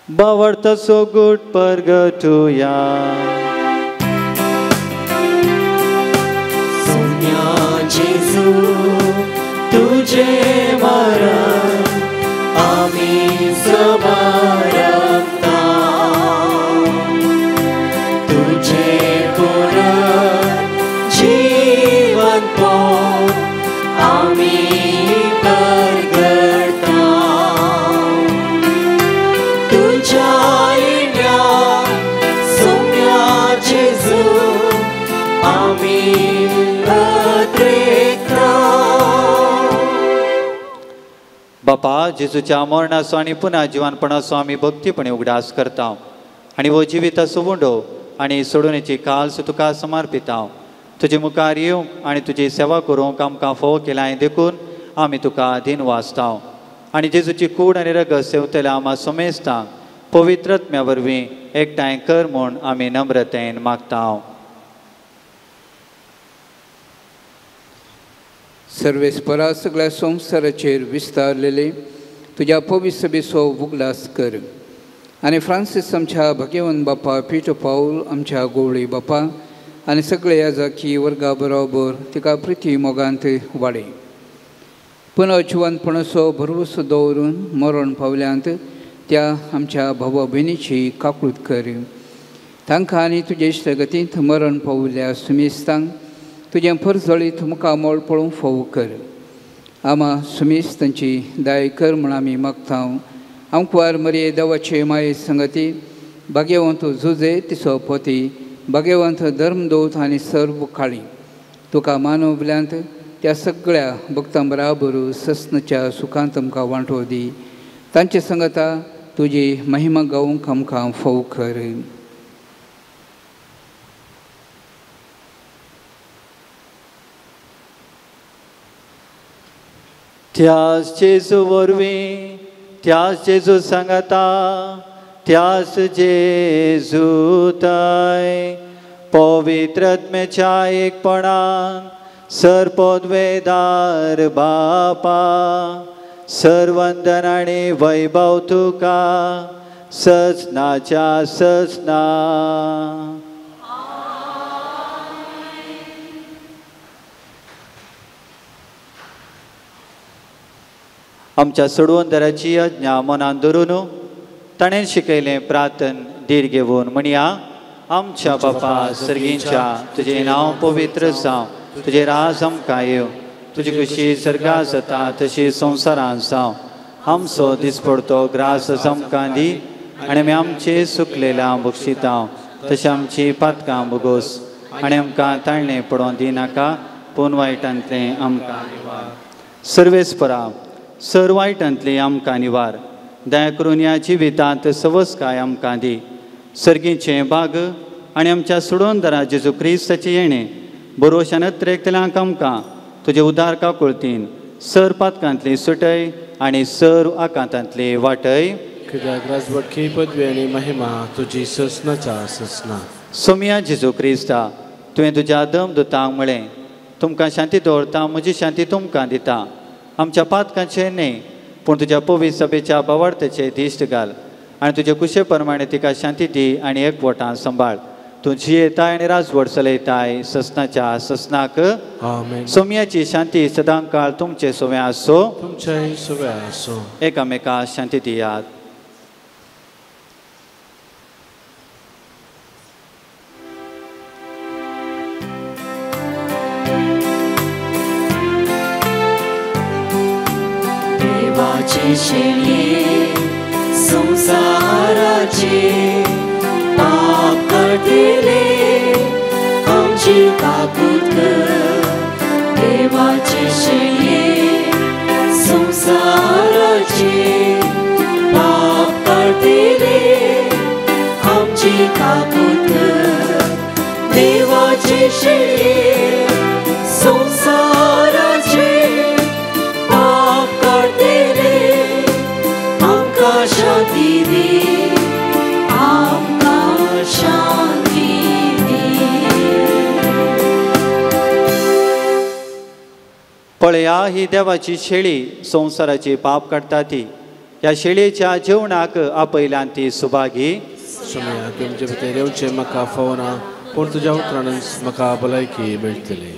बावडतो गुट परगटुया. सोन्या जेजू तुझे मरण आमी समारंभता, तुझे पुनर्जीवन पोन आमी परगटता, तुझ्या येण्या सोम्या जेजू आमी अद्रेकता. बापा जेजूच्या मरणाचो आनी पुनः जिवानपणाचो आमी भक्तीपणे उगडास करता आनी हो जिविताचो उंडो आनी सोडोवणेची काल्स तुका समर्पिता. तुजे मुखार येवंक आनी तुजी सेवा करूंक आमकां फोव केलाय देखून आमी तुका अधीन वाचता आनी जेजूची कूड आनी रगत सेवतल्या आमा समेस्तांक पवित्र आत्म्या वरवीं एकठांय कर म्हूण आमी नम्रतेन मागता. सर्वेस्परा सगळ्या संवसाराचेर विस्तारलेले तुज्या पवित्र सभेचो उगडास कर आनी फ्रांसीस आमच्या भगेवन बापा, पिटो पावल आमच्या गोवळी बापा आनी सगळे ह्या जाकी वर्गा बरोबर तिका प्रिती मोगांत वाडय. पुनः जिवनपणाचो भरवसो दवरून मरण पावल्यांत त्या आमच्या भावा भयणीची काकूत कर. तांकां आनी तुजे इश्टगतींत मरण पावल्या सुमेस्तांक तुजें परजळीत मुखामळ पळोवंक फोव कर. आमा सुमेस्तांची दाय कर म्हूण आमी मागता. आमकुवार मरये देवाचे माये संगती भाग्यवंत जुजे तिचो पोती भाग्यवंत धर्मदूत आनी सर्व काळी तुका मानवल्यांत त्या सगळ्या भक्तां बराबर सस्नच्या सुखांत आमकां वांटो दी. तांचे संगता तुजी महिमा गावंक आमकां फोव कर. त्यास जेजू वरवीं, त्यास जेजू सांगता, त्यास जेजू ताय पवित्र आत्म्याच्या एकपणान सर्पोद्वेदार बापा सर्वंदन आनी वैभव तुका सजनाच्या सजना. आमच्या सोडवणदाराची आज्ञा मनान धरून ताणें शिकयलें प्रार्थन धीर घेवन म्हणया, आमच्या बापा सर्गींच्या, तुजें नांव पवित्र जावं, तुजें राज आमकां येवं, तुजी खुशी सर्गां जाता तशी संवसारांत जावं. आमचो दिसपडतो ग्रास आमकां दी आनी आमी आमचे सुकलेल्या बक्षितां तशें आमची पातकां भोगोस आनी आमकां ताळणें पडोवंक दिनाका, पूण वायटांतलें आमकां निवार. सर्वेस्परा सर वायटांतलें आमकां निवार. दया करून ह्या जिवितांत सवसकाय आमकां दी. सर्गीचें बाग आनी आमच्या सुडोनदारा जेजू क्रिस्ताचें येणें बरोशान अत्रेकतल्यांक आमकां तुजे उदार काकुळतीन सर पातकांतली सुटय आनी सर आकांतांतली वाटय. कित्याक राजवटकी पदवी आनी महिमा तुजी ससनाच्या ससना. सोमिया जेजू क्रिस्ता, तुवें तुज्या दमदुतांक म्हळें, तुमकां शांती दवरता, म्हजी शांती तुमकां दिता. आमच्या पातकांचें न्हय पूण तुज्या पवित्र सभेच्या बावार्थाचें दिश्ट घाल आनी तुजे कुशे प्रमाणे तिका शांती दी आनी एकवटान सांबाळ. तूं जियेताय आनी राजवट चलयताय ससनाच्या ससनाक. आमेन. सोम्याची शांती सदां काळ तुमचे सोवे आसो, तुमचे सोवे आसो. एकामेका शांती दियात. देवाचे शेळये संवसाराचे पाप काडटले आमची काकूत कर. देवाचे शेळये संवसाराचे पाप काडटले आमची काकूत कर. देवाचे शेळये संवसाराचे पाप काडटले आमकां शांती दी, आमकां शांती दी. पळया ही देवाची शेळी संवसाराची पाप काडटा ती. ह्या शेळयेच्या जेवणाक आपयल्यान ती सुभागी. सोम्या तुमचे भितर येवचें म्हाका फावना, पूण तुज्या उतरानच म्हाका भलायकी मेळटली.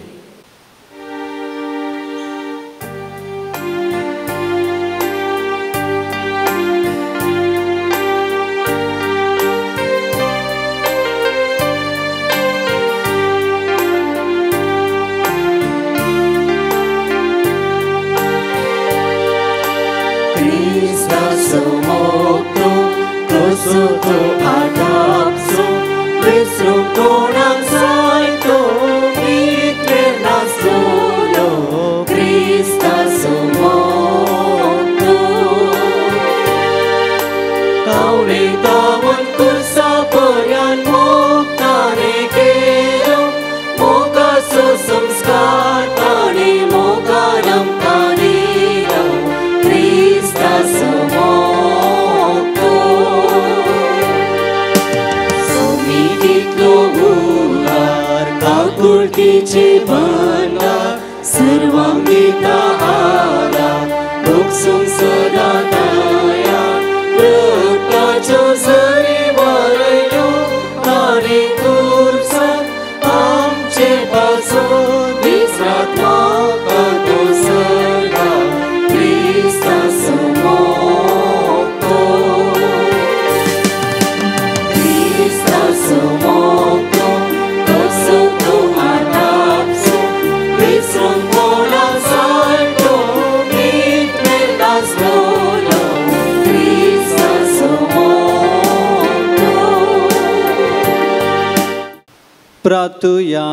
प्रातुया.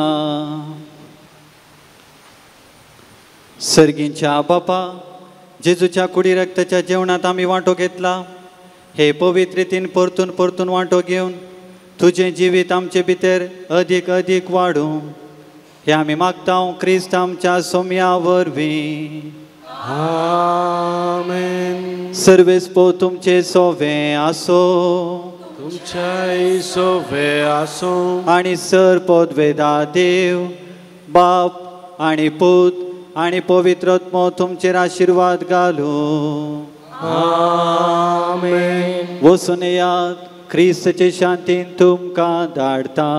सर्गींच्या बापा, जेजूच्या कुडी रक्ताच्या जेवणांत आमी वांटो घेतला. हे पवित्र रितीन परतून परतून वांटो घेवन तुजें जिवीत आमचे भितर अदीक अदीक वाडूं हे आमी मागता क्रिस्त आमच्या सोम्या वरवीं. आमेन. सर्वेस्पो तुमचे सोवे आसो, तुमच्याय सोवे आसो. आनी सर पदवेदा देव बाप आनी पूत आनी पवित्र आत्मो तुमचेर आशिर्वाद घालूं. आमेन. वचून येयात, क्रिस्ताचे शांतीन तुमकां धाडटा.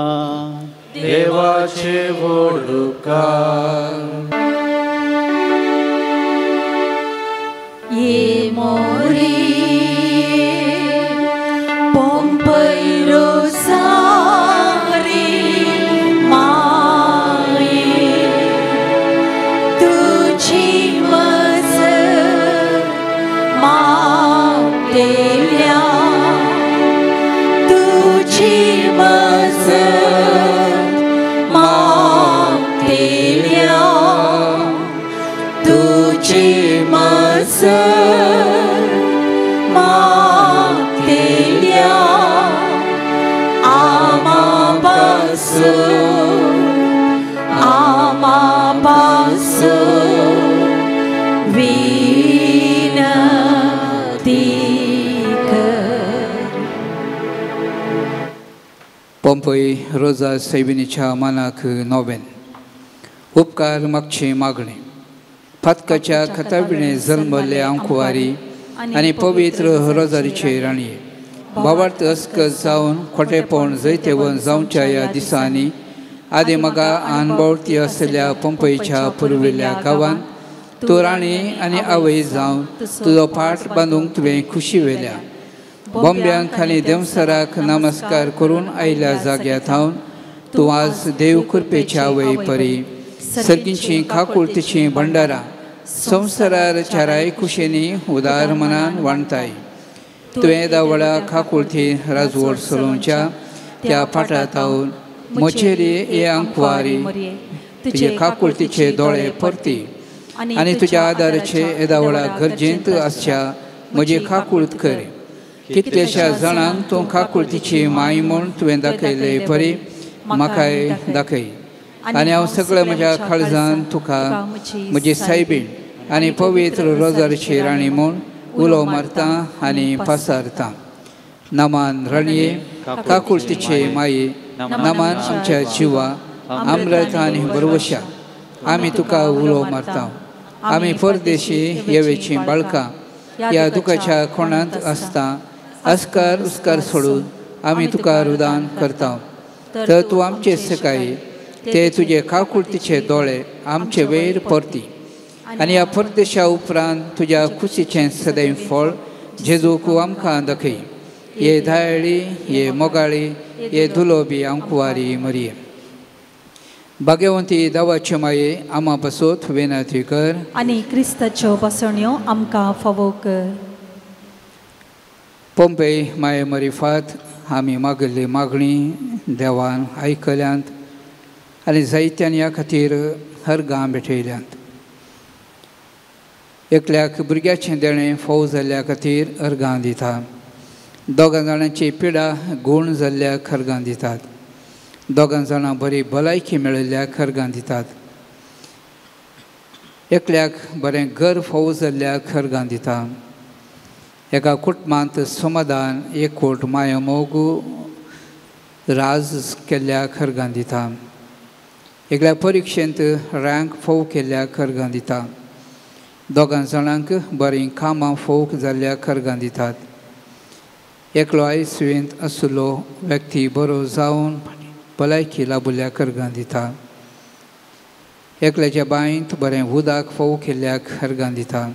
देवाचे व्हड उपकार. ये मोरी आमचे मासर मागतेल्या आमा पासून आमा पासून विनती कर. पंपय रोजा सैबिनीच्या मानाक नोवेन उपकार मागची मागणी. फातकाच्या खताबिणे जल्मल्ले आंकुवारी आनी पवित्र रोजारीचे राणये बाबार्थ अस्कत जावन खोटेपण जैतेवन जावच्या ह्या दिसांनी आदी मगा आनबावती आसलेल्या पंपयच्या पुर्विल्ल्या गांवान तूं राणी आनी आवय जावन तुजो पाट बांदूंक तुवें खुशी वेल्या. बॉम्ब्यांक आनी देंवसराक नमस्कार करून आयल्या जाग्या थावन तूं आज देव कृपेच्या आवय परी सर्गींची खाकुळतीची भंडारां संवसारार चाराय कुशेनी उदार मनान वांटताय. तुवें दावळा खाकुळती राजवट चलोवच्या त्या पाटातावन मोचेरी हे आंकवारी तुजे खाकुळतीचे दोळे परती आनी तुज्या आदाराचे येदावळा गरजेंत आसच्या म्हजी खाकुळत कर. कितल्याश्या जाणांक तूं खाकुळतीची माय म्हूण तुवें दाखयले परी म्हाकाय दाखय आनी हांव सगळें म्हज्या काळजान तुका म्हजी सायबीण आनी पवित्र रोजारीची राणी म्हूण उलो मारता आनी पासारता. नमान राणये काकुळतीचे माये, नमान आमच्या जिवा आमरत आनी भरवशा, आमी तुका उलो मारता. आमी परदेशी येवेची बाळकां ह्या दुखाच्या कोणांत आसता अस्कार उस्कार सोडून आमी तुका रुदान करता. तर तूं आमचे सकाळी ते तुजे काकुळतीचे दोळे आमचे वयर परती आनी ह्या परदेशा उपरांत तुज्या खुशीचें सदैव फळ जेजूक आमकां दाखय. ये धायळी ये मोगाळी ये दुलोबी आंकुवारी मरिये. भाग्यवंती दावाचे माये आमा पासत विनंती कर आनी क्रिस्ताच्यो बसण्यो आमकां फावो कर. पंपय माये मरिफात आमी मागिल्ली मागणी देवान आयकल्यांत आनी जायत्यान ह्या खातीर हर गांव भेटयल्यांत. एकल्याक भुरग्याचें देणें फोव जाल्ल्या खातीर अर्गां दिता, दोगां जाणांची पिडा गूण जाल्ल्याक अर्गां दितात, दोगां जाणां बरी भलायकी मेळिल्ल्याक अर्गां दितात, एकल्याक बरें घर फोव जाल्ल्याक अर्गां दिता. एका कुटुंबांत समाधान एकवट माया मोग राज केल्ल्याक अर्गां दिता, एकल्या परिक्षेंत रँक फोव केल्ल्याक अर्गां दिता, दोगां जाणांक बरीं कामां फोव जाल्ल्याक अर्गां दितात. एकलो आयसीयूंत आशिल्लो व्यक्ती बरो जावन भलायकी लाभिल्ल्याक अर्गां दिता, एकल्याच्या बांयंत बरें उदक फोव केल्ल्याक अर्गां दिता.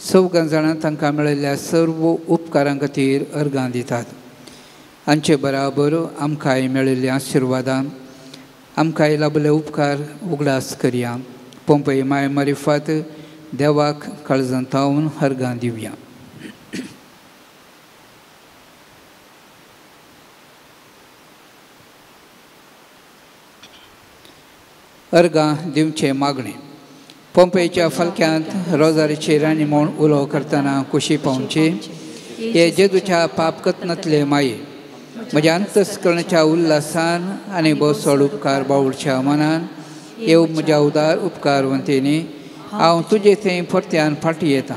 चवगां जाणां तांकां मेळिल्ल्या सर्व उपकारां खातीर अर्गां दितात. हांचे बराबर आमकांय मेळिल्ल्या आशिर्वादान आमकांय लाभिल्ले उपकार उगडास करया. पंपय माय मारिफात देवाक काळजांत थावन अर्गां दिवया. अर्गां दिवचें मागणें. पंपयच्या फालक्यांत रोजारीची राणी म्हूण उलो करतना कुशी पावची हे जेजूच्या पाप कथनांतले माये म्हज्या अंतस्करणाच्या उल्हासान आनी बसोड उपकार बावडच्या मनान येव म्हज्या उदार उपकारवंतीनी हांव तुजे थंय परत्यान फाटीं येता.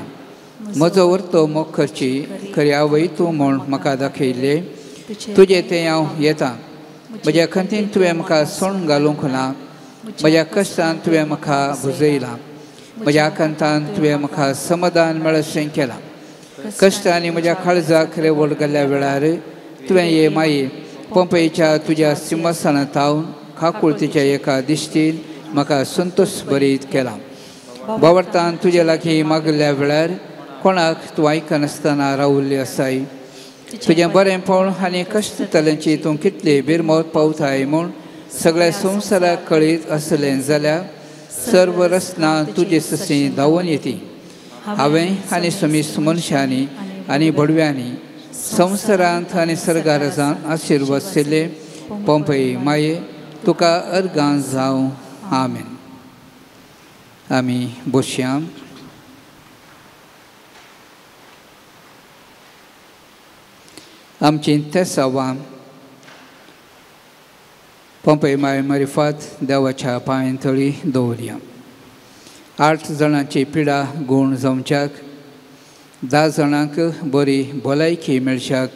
म्हजो वर्तो मोग करची खरी आवय तूं म्हूण म्हाका दाखयल्ले तुजे थंय हांव येता. म्हज्या खंतीन तुवें म्हाका सोण घालूंक ना, म्हज्या कश्टान तुवें म्हाका भुजयलां, म्हज्या आकांतान तुवें म्हाका समाधान मेळशें केलां. कश्ट आनी म्हज्या काळजाक रेवड घाल्ल्या वेळार तुवें ये माये पंपयच्या तुज्या सिंहासनांत थावन खाकुळतीच्या एका दिश्टीन म्हाका संतोश भरीत केला. बावडतान तुजे लागीं मागिल्ल्या वेळार कोणाक तूं आयकनासतना रावल्ली आसाय. तुजें बरेंपण आनी कश्ट जाल्यांची तूं कितली बिरमत पावताय म्हूण सगळ्या संवसाराक कळीत आसलें जाल्यार सर्व रचना तुजे सशी धांवून येती. हांवें आनी समीस मनशांनी आनी भडव्यांनी संवसारांत आनी सर्गाराजान आशिर्वाद केल्ले पंपय माये तुका अर्गां जावं. आमेन. आमी बसया. आमची तेसावां पंपय माय मारिफात देवाच्या पांयतळी दवरया. 8 जाणांची पिडा गूण जावच्याक, 10 जाणांक बरी भलायकी मेळच्याक,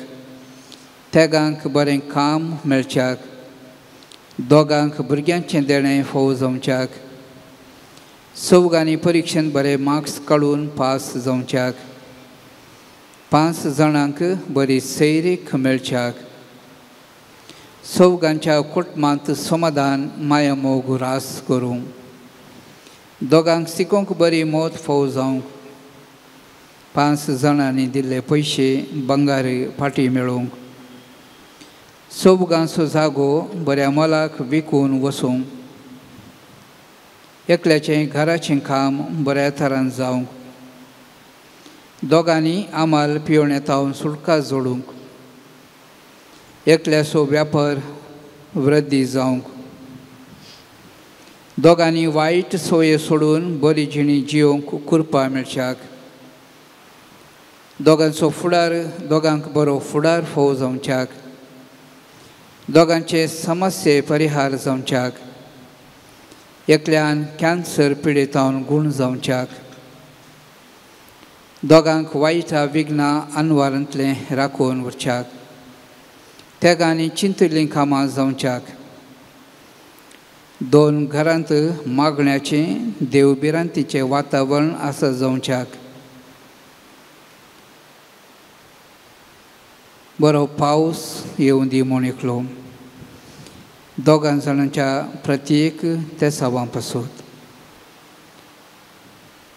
तेगांक बरें काम मेळच्याक, दोगांक भुरग्यांचें देणें फोव जावच्याक, चवगांनी परिक्षेंत बरे मार्क्स काडून पास जावच्याक, 5 जाणांक बरी सैरीक मेळच्याक, चवगांच्या कुटुंबांत समाधान माया मोग रास करूंक, दोगांक शिकोवंक बरी मौत फोव जावंक, 5 जाणांनी दिल्ले पयशे बंगार फाटीं मेळोवंक, चवगांचो जागो बऱ्या मोलाक विकून वसूंक, एकल्याचें घराचें काम बऱ्या थरान जावंक, दोगांनी आमाल पिवणे तावन सुटका जोडूंक, एकल्याचो व्यापार वृद्धी जावंक, दोगांनी वायट सोये सोडून बरी जिणी जियोवंक कृपा मेळच्याक, दोगांचो फुडार दोगांक बरो फुडार फोव जावच्याक, दोगांचे समस्ये परिहार जावच्याक, एकल्यान कॅन्सर पिडेतावन गूण जावच्याक, दोगांक वायटा विघ्नां अनवारांतलें राखून उरच्याक, तेगांनी चिंतिल्लीं कामां जावच्याक, 2 घरांत मागण्याचें देवभिरांतीचें वातावरण आसा जावच्याक, बरो पावस येवं दी म्हूण एकलो दोगां जाणांच्या प्रत्येक तेसावां पासत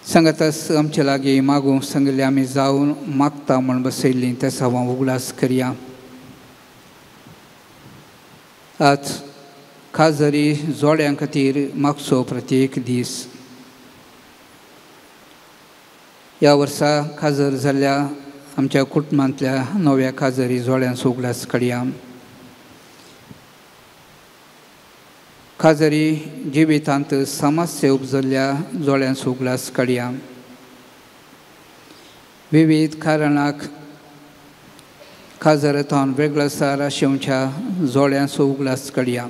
सांगातास आमचे लागीं मागूंक सांगिल्लें आमी जावन मागता म्हूण बसयल्लीं तेसावां उगडास करया. आज खाजरी जोड्यां खातीर मागचो प्रत्येक दीस. ह्या वर्सा खाजर जाल्ल्या आमच्या कुटुंबांतल्या नव्या खाजरी जोड्यांचो उगडास काडया. खाजरी जिवितांत समस्या उपजल्ल्या जोड्यांचो उगडास काडया. विविध कारणाक खाजरांत वेगळसार आशिवच्या जोड्यांचो उगडास काडया.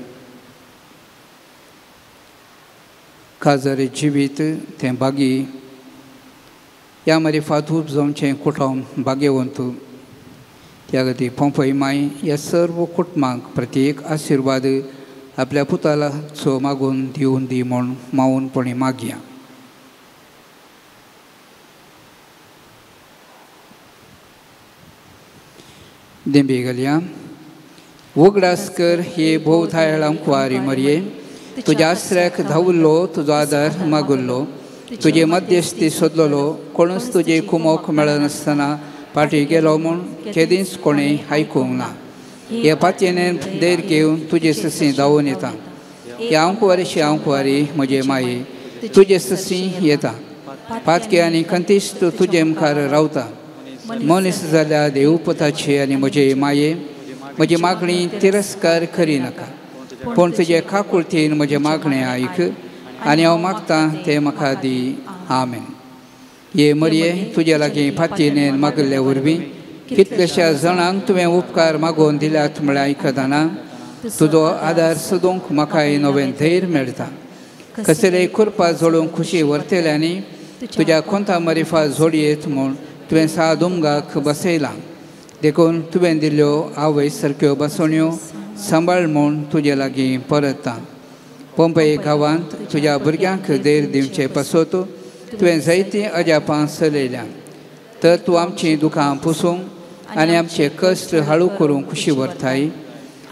खाजरी जिवीत तें बागी ह्या मारिफात उपजोवचें कुटुंब भाग्यवंत. त्या खातीर पंपय माय ह्या सर्व कुटुंबांक प्रत्येक आशिर्वाद आपल्या पुतालाचो मागून दिवन दी म्हूण मावूनपणी मागया. देंबी घालया. उगडास कर हे भोवथायळां कुवारी मरये, तुज्या आसऱ्याक धांवल्लो, तुजो आदार मागुल्लो, तुजे मध्यस्थी सोदलेलो, कोणूच तुजे कुमोक मेळनासतना फाटीं गेलो म्हूण केदींच कोणें आयकूंक ना. हे पातयेन धैर्य घेवन तुजे ससी धांवून येता. ह्या आंकवारीशी आंकवारी म्हजे माये तुजे ससी येता. पातके आनी कंतीस्त तुजे मुखार रावता. मनीस जाल्या देवपताचे आनी म्हजे माये म्हजी मागणी तिरस्कार करिनाका, पूण तुजे काकुळतीन म्हजें मागणें आयक आनी हांव मागतां तें म्हाका दी. आमेन. हे मरये तुजे लागीं फातीन मागिल्ले वरवीं कितल्याश्या जाणांक तुवें उपकार मागोवन दिल्यात म्हळ्यार आयकतना तुजो आदार सोदूंक म्हाकाय नवें धैर्य मेळटा. कसलेय कृपा जोडूंक खुशी व्हरतल्यांनी तुज्या कोंता मरिफा जोडयेत म्हूण तुवें सादुमगाक बसयलां. देखून तुवें दिल्ल्यो आवय सारक्यो बसवण्यो सांबाळ म्हूण तुजे लागीं परतता. पंपय गांवांत तुज्या भुरग्यांक धैर्य दिवचे पासत तुवें जायतीं अजापां चलयल्यां. तर तूं आमचीं दुखां पुसूंक आनी आमचे कश्ट हाळू करूंक खुशी व्हरताय.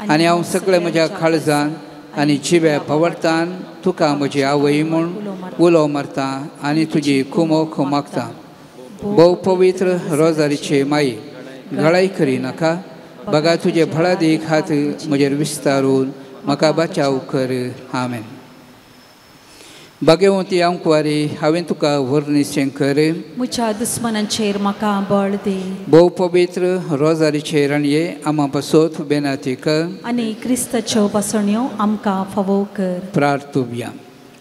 आनी हांव सगळें म्हज्या काळजान आनी जिव्या पवडतान तुका म्हजी आवय म्हूण उलो मारता आनी तुजी कुमोक मागता. भोव पवित्र रोजारीचे माई घळाय करिनाका, बगा तुजे भळादीक हात म्हजेर विस्तारून म्हाका बचाव कर. आमेन. भाग्यवंती आंकवारी हांवें तुका वर्णिशें कर, म्हज्या दुस्मनांचेर म्हाका बळ दी. भोव पवित्र रोजारीचे राणये आमा पासत बेनाती कर आनी क्रिस्ताच्यो बसण्यो आमकां फावो कर. प्रार्थुया.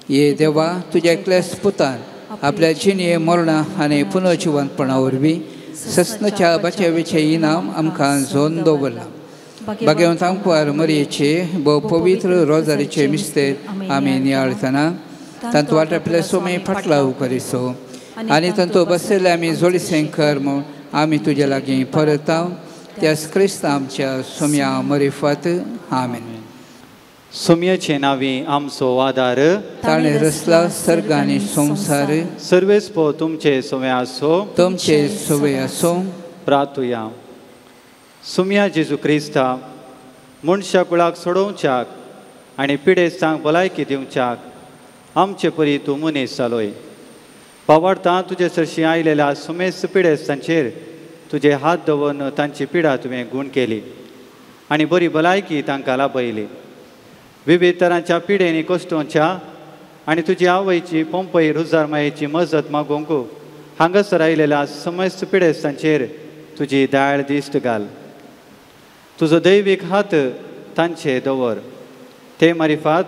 ये देवा, तुज्या एकल्याच पुतान आपल्या जिणये मरणां आनी पुनर्जिवंतपणा वरवीं सस्नाच्या बचावेचें इनाम आमकां झोन दवरलां. भाग्यवंत आमकुवार मरयेचे भोव पवित्र रोजारीचे मिस्तेर आमी नियाळतना तांतू वाटापल्या सोमे फाटलाव करिसो आनी तांतू बसलेले आमी जोडीसें कर म्हूण आमी तुजे लागीं परताव त्यास क्रिस्त आमच्या सोम्या मरिफात. आमेन. सोम्याचे नावी आमचो आदार ताणें रचला सर्ग आनी संवसार. सर्वेस पो तुमचे सोमे आसो तुमचे सोवे आसो. प्रार्थुया. सोम्या जेजू क्रिस्ता मनशा कुळाक सोडोवच्याक आनी पिडेस्तांक भलायकी दिवच्याक आमचे परी तूं मनीस जालोय. पावाडता तुजे सरशी आयलेल्या सुमेस्त पिडेस्तांचेर तुजे हात दवरून तांची पिडा तुवें गूण केली आनी बरी भलायकी तांकां लाभयली. विविध तरांच्या पिडेनी कश्टोंच्या आनी तुजी आवयची पंपय रुजार मायेची मजत मागूंक हांगासर आयलेल्या समस्त पिडेस्तांचेर तुजी दाळ दिश्ट घाल. तुजो दैवीक हात तांचे दवर ते मारिफात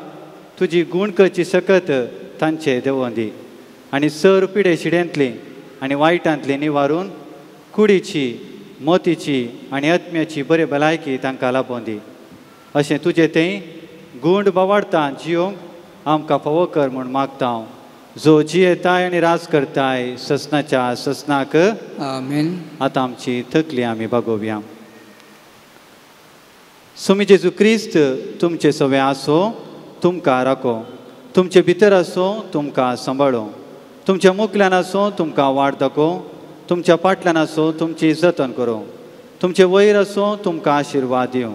तुजी गूण करची शकत तांचे देवोन दी आनी सर पिडे शिड्यांतली आनी वायटांतली निवारून कुडीची मोतीची आनी आत्म्याची बरी भलायकी तांकां लाबोवन दी. अशें तुजें तें गूंड बावाडता जियोंक आमकां फावो कर म्हूण मागता हांव जो जियेताय आनी राज करताय ससनाच्या ससनाक. आमेन. आतां आमची थकली आमी बागोवया. सोमी जेजू क्रिस्त तुमचे सवे आसो तुमकां राखो तुमचे भितर आसो तुमकां सांबाळो तुमच्या मुखल्यान आसो तुमकां वाट दाखो तुमच्या पाटल्यान आसो तुमची जतन करूं तुमचे वयर आसो तुमकां आशिर्वाद दिवं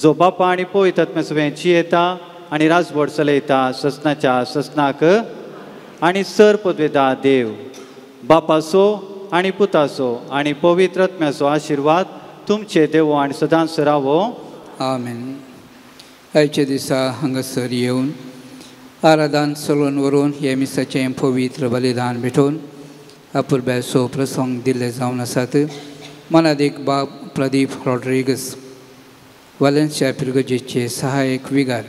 जो बापा आनी पवित्र आत्म्या सवें जियेता आनी राजवट चलयता ससनाच्या ससनाक आनी सर पदवेदा देव बापाचो आनी पुताचो आनी पवित्र आत्म्याचो आशिर्वाद तुमचे देवो आनी सदांच रावो. आमेन. आयच्या दिसा हांगासर येवन आराधन चलोवन व्हरून हे मिसाचें पवित्र बलिदान भेटोवन अपुरब्याचो प्रसंग दिल्ले जावन आसात. मनादीक बाब प्रदीप रॉड्रिगस वालेन्सिया पिरगजेचे सहायक विगार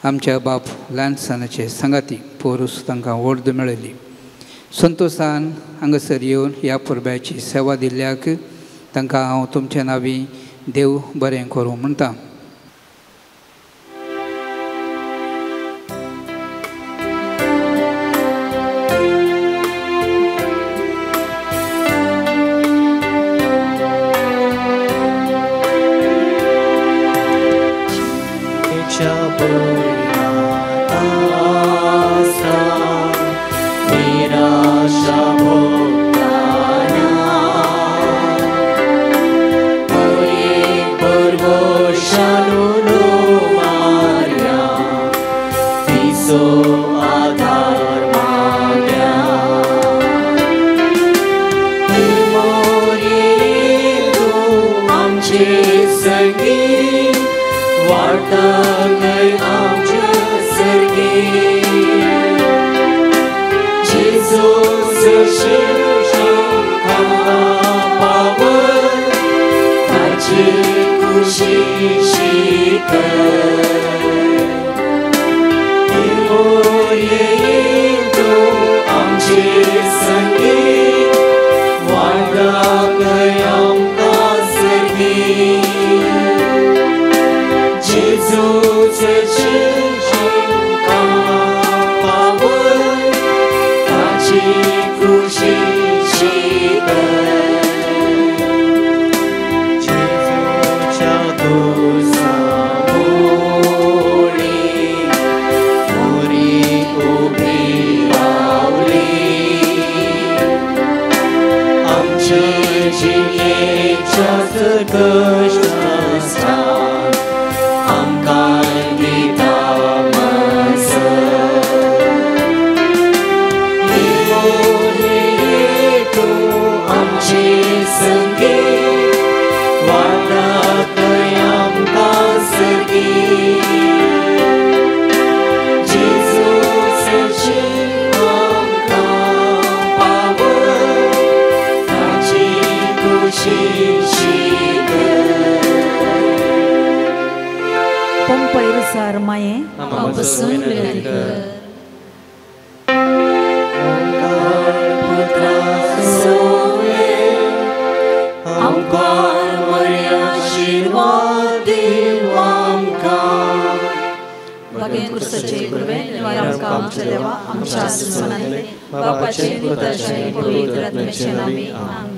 आमच्या बाप ल्हानसानाचे सांगाती पोरूस तांकां वोर्द मेळयली. संतोशान हांगासर येवन ह्या पुरब्याची सेवा दिल्ल्याक तांकां हांव तुमच्या नांवी देव बरें करूं म्हणटा. Putra Soe सावकार मरिया आशीर्वाद दिव आमकां. भागेन क्रिस्ताचे कृपेन निवार आमकां आमच्या देवा आमच्या आसमानांतले बापाचे पुताचे पवित्र आत्म्याचे नांवी. आमेन.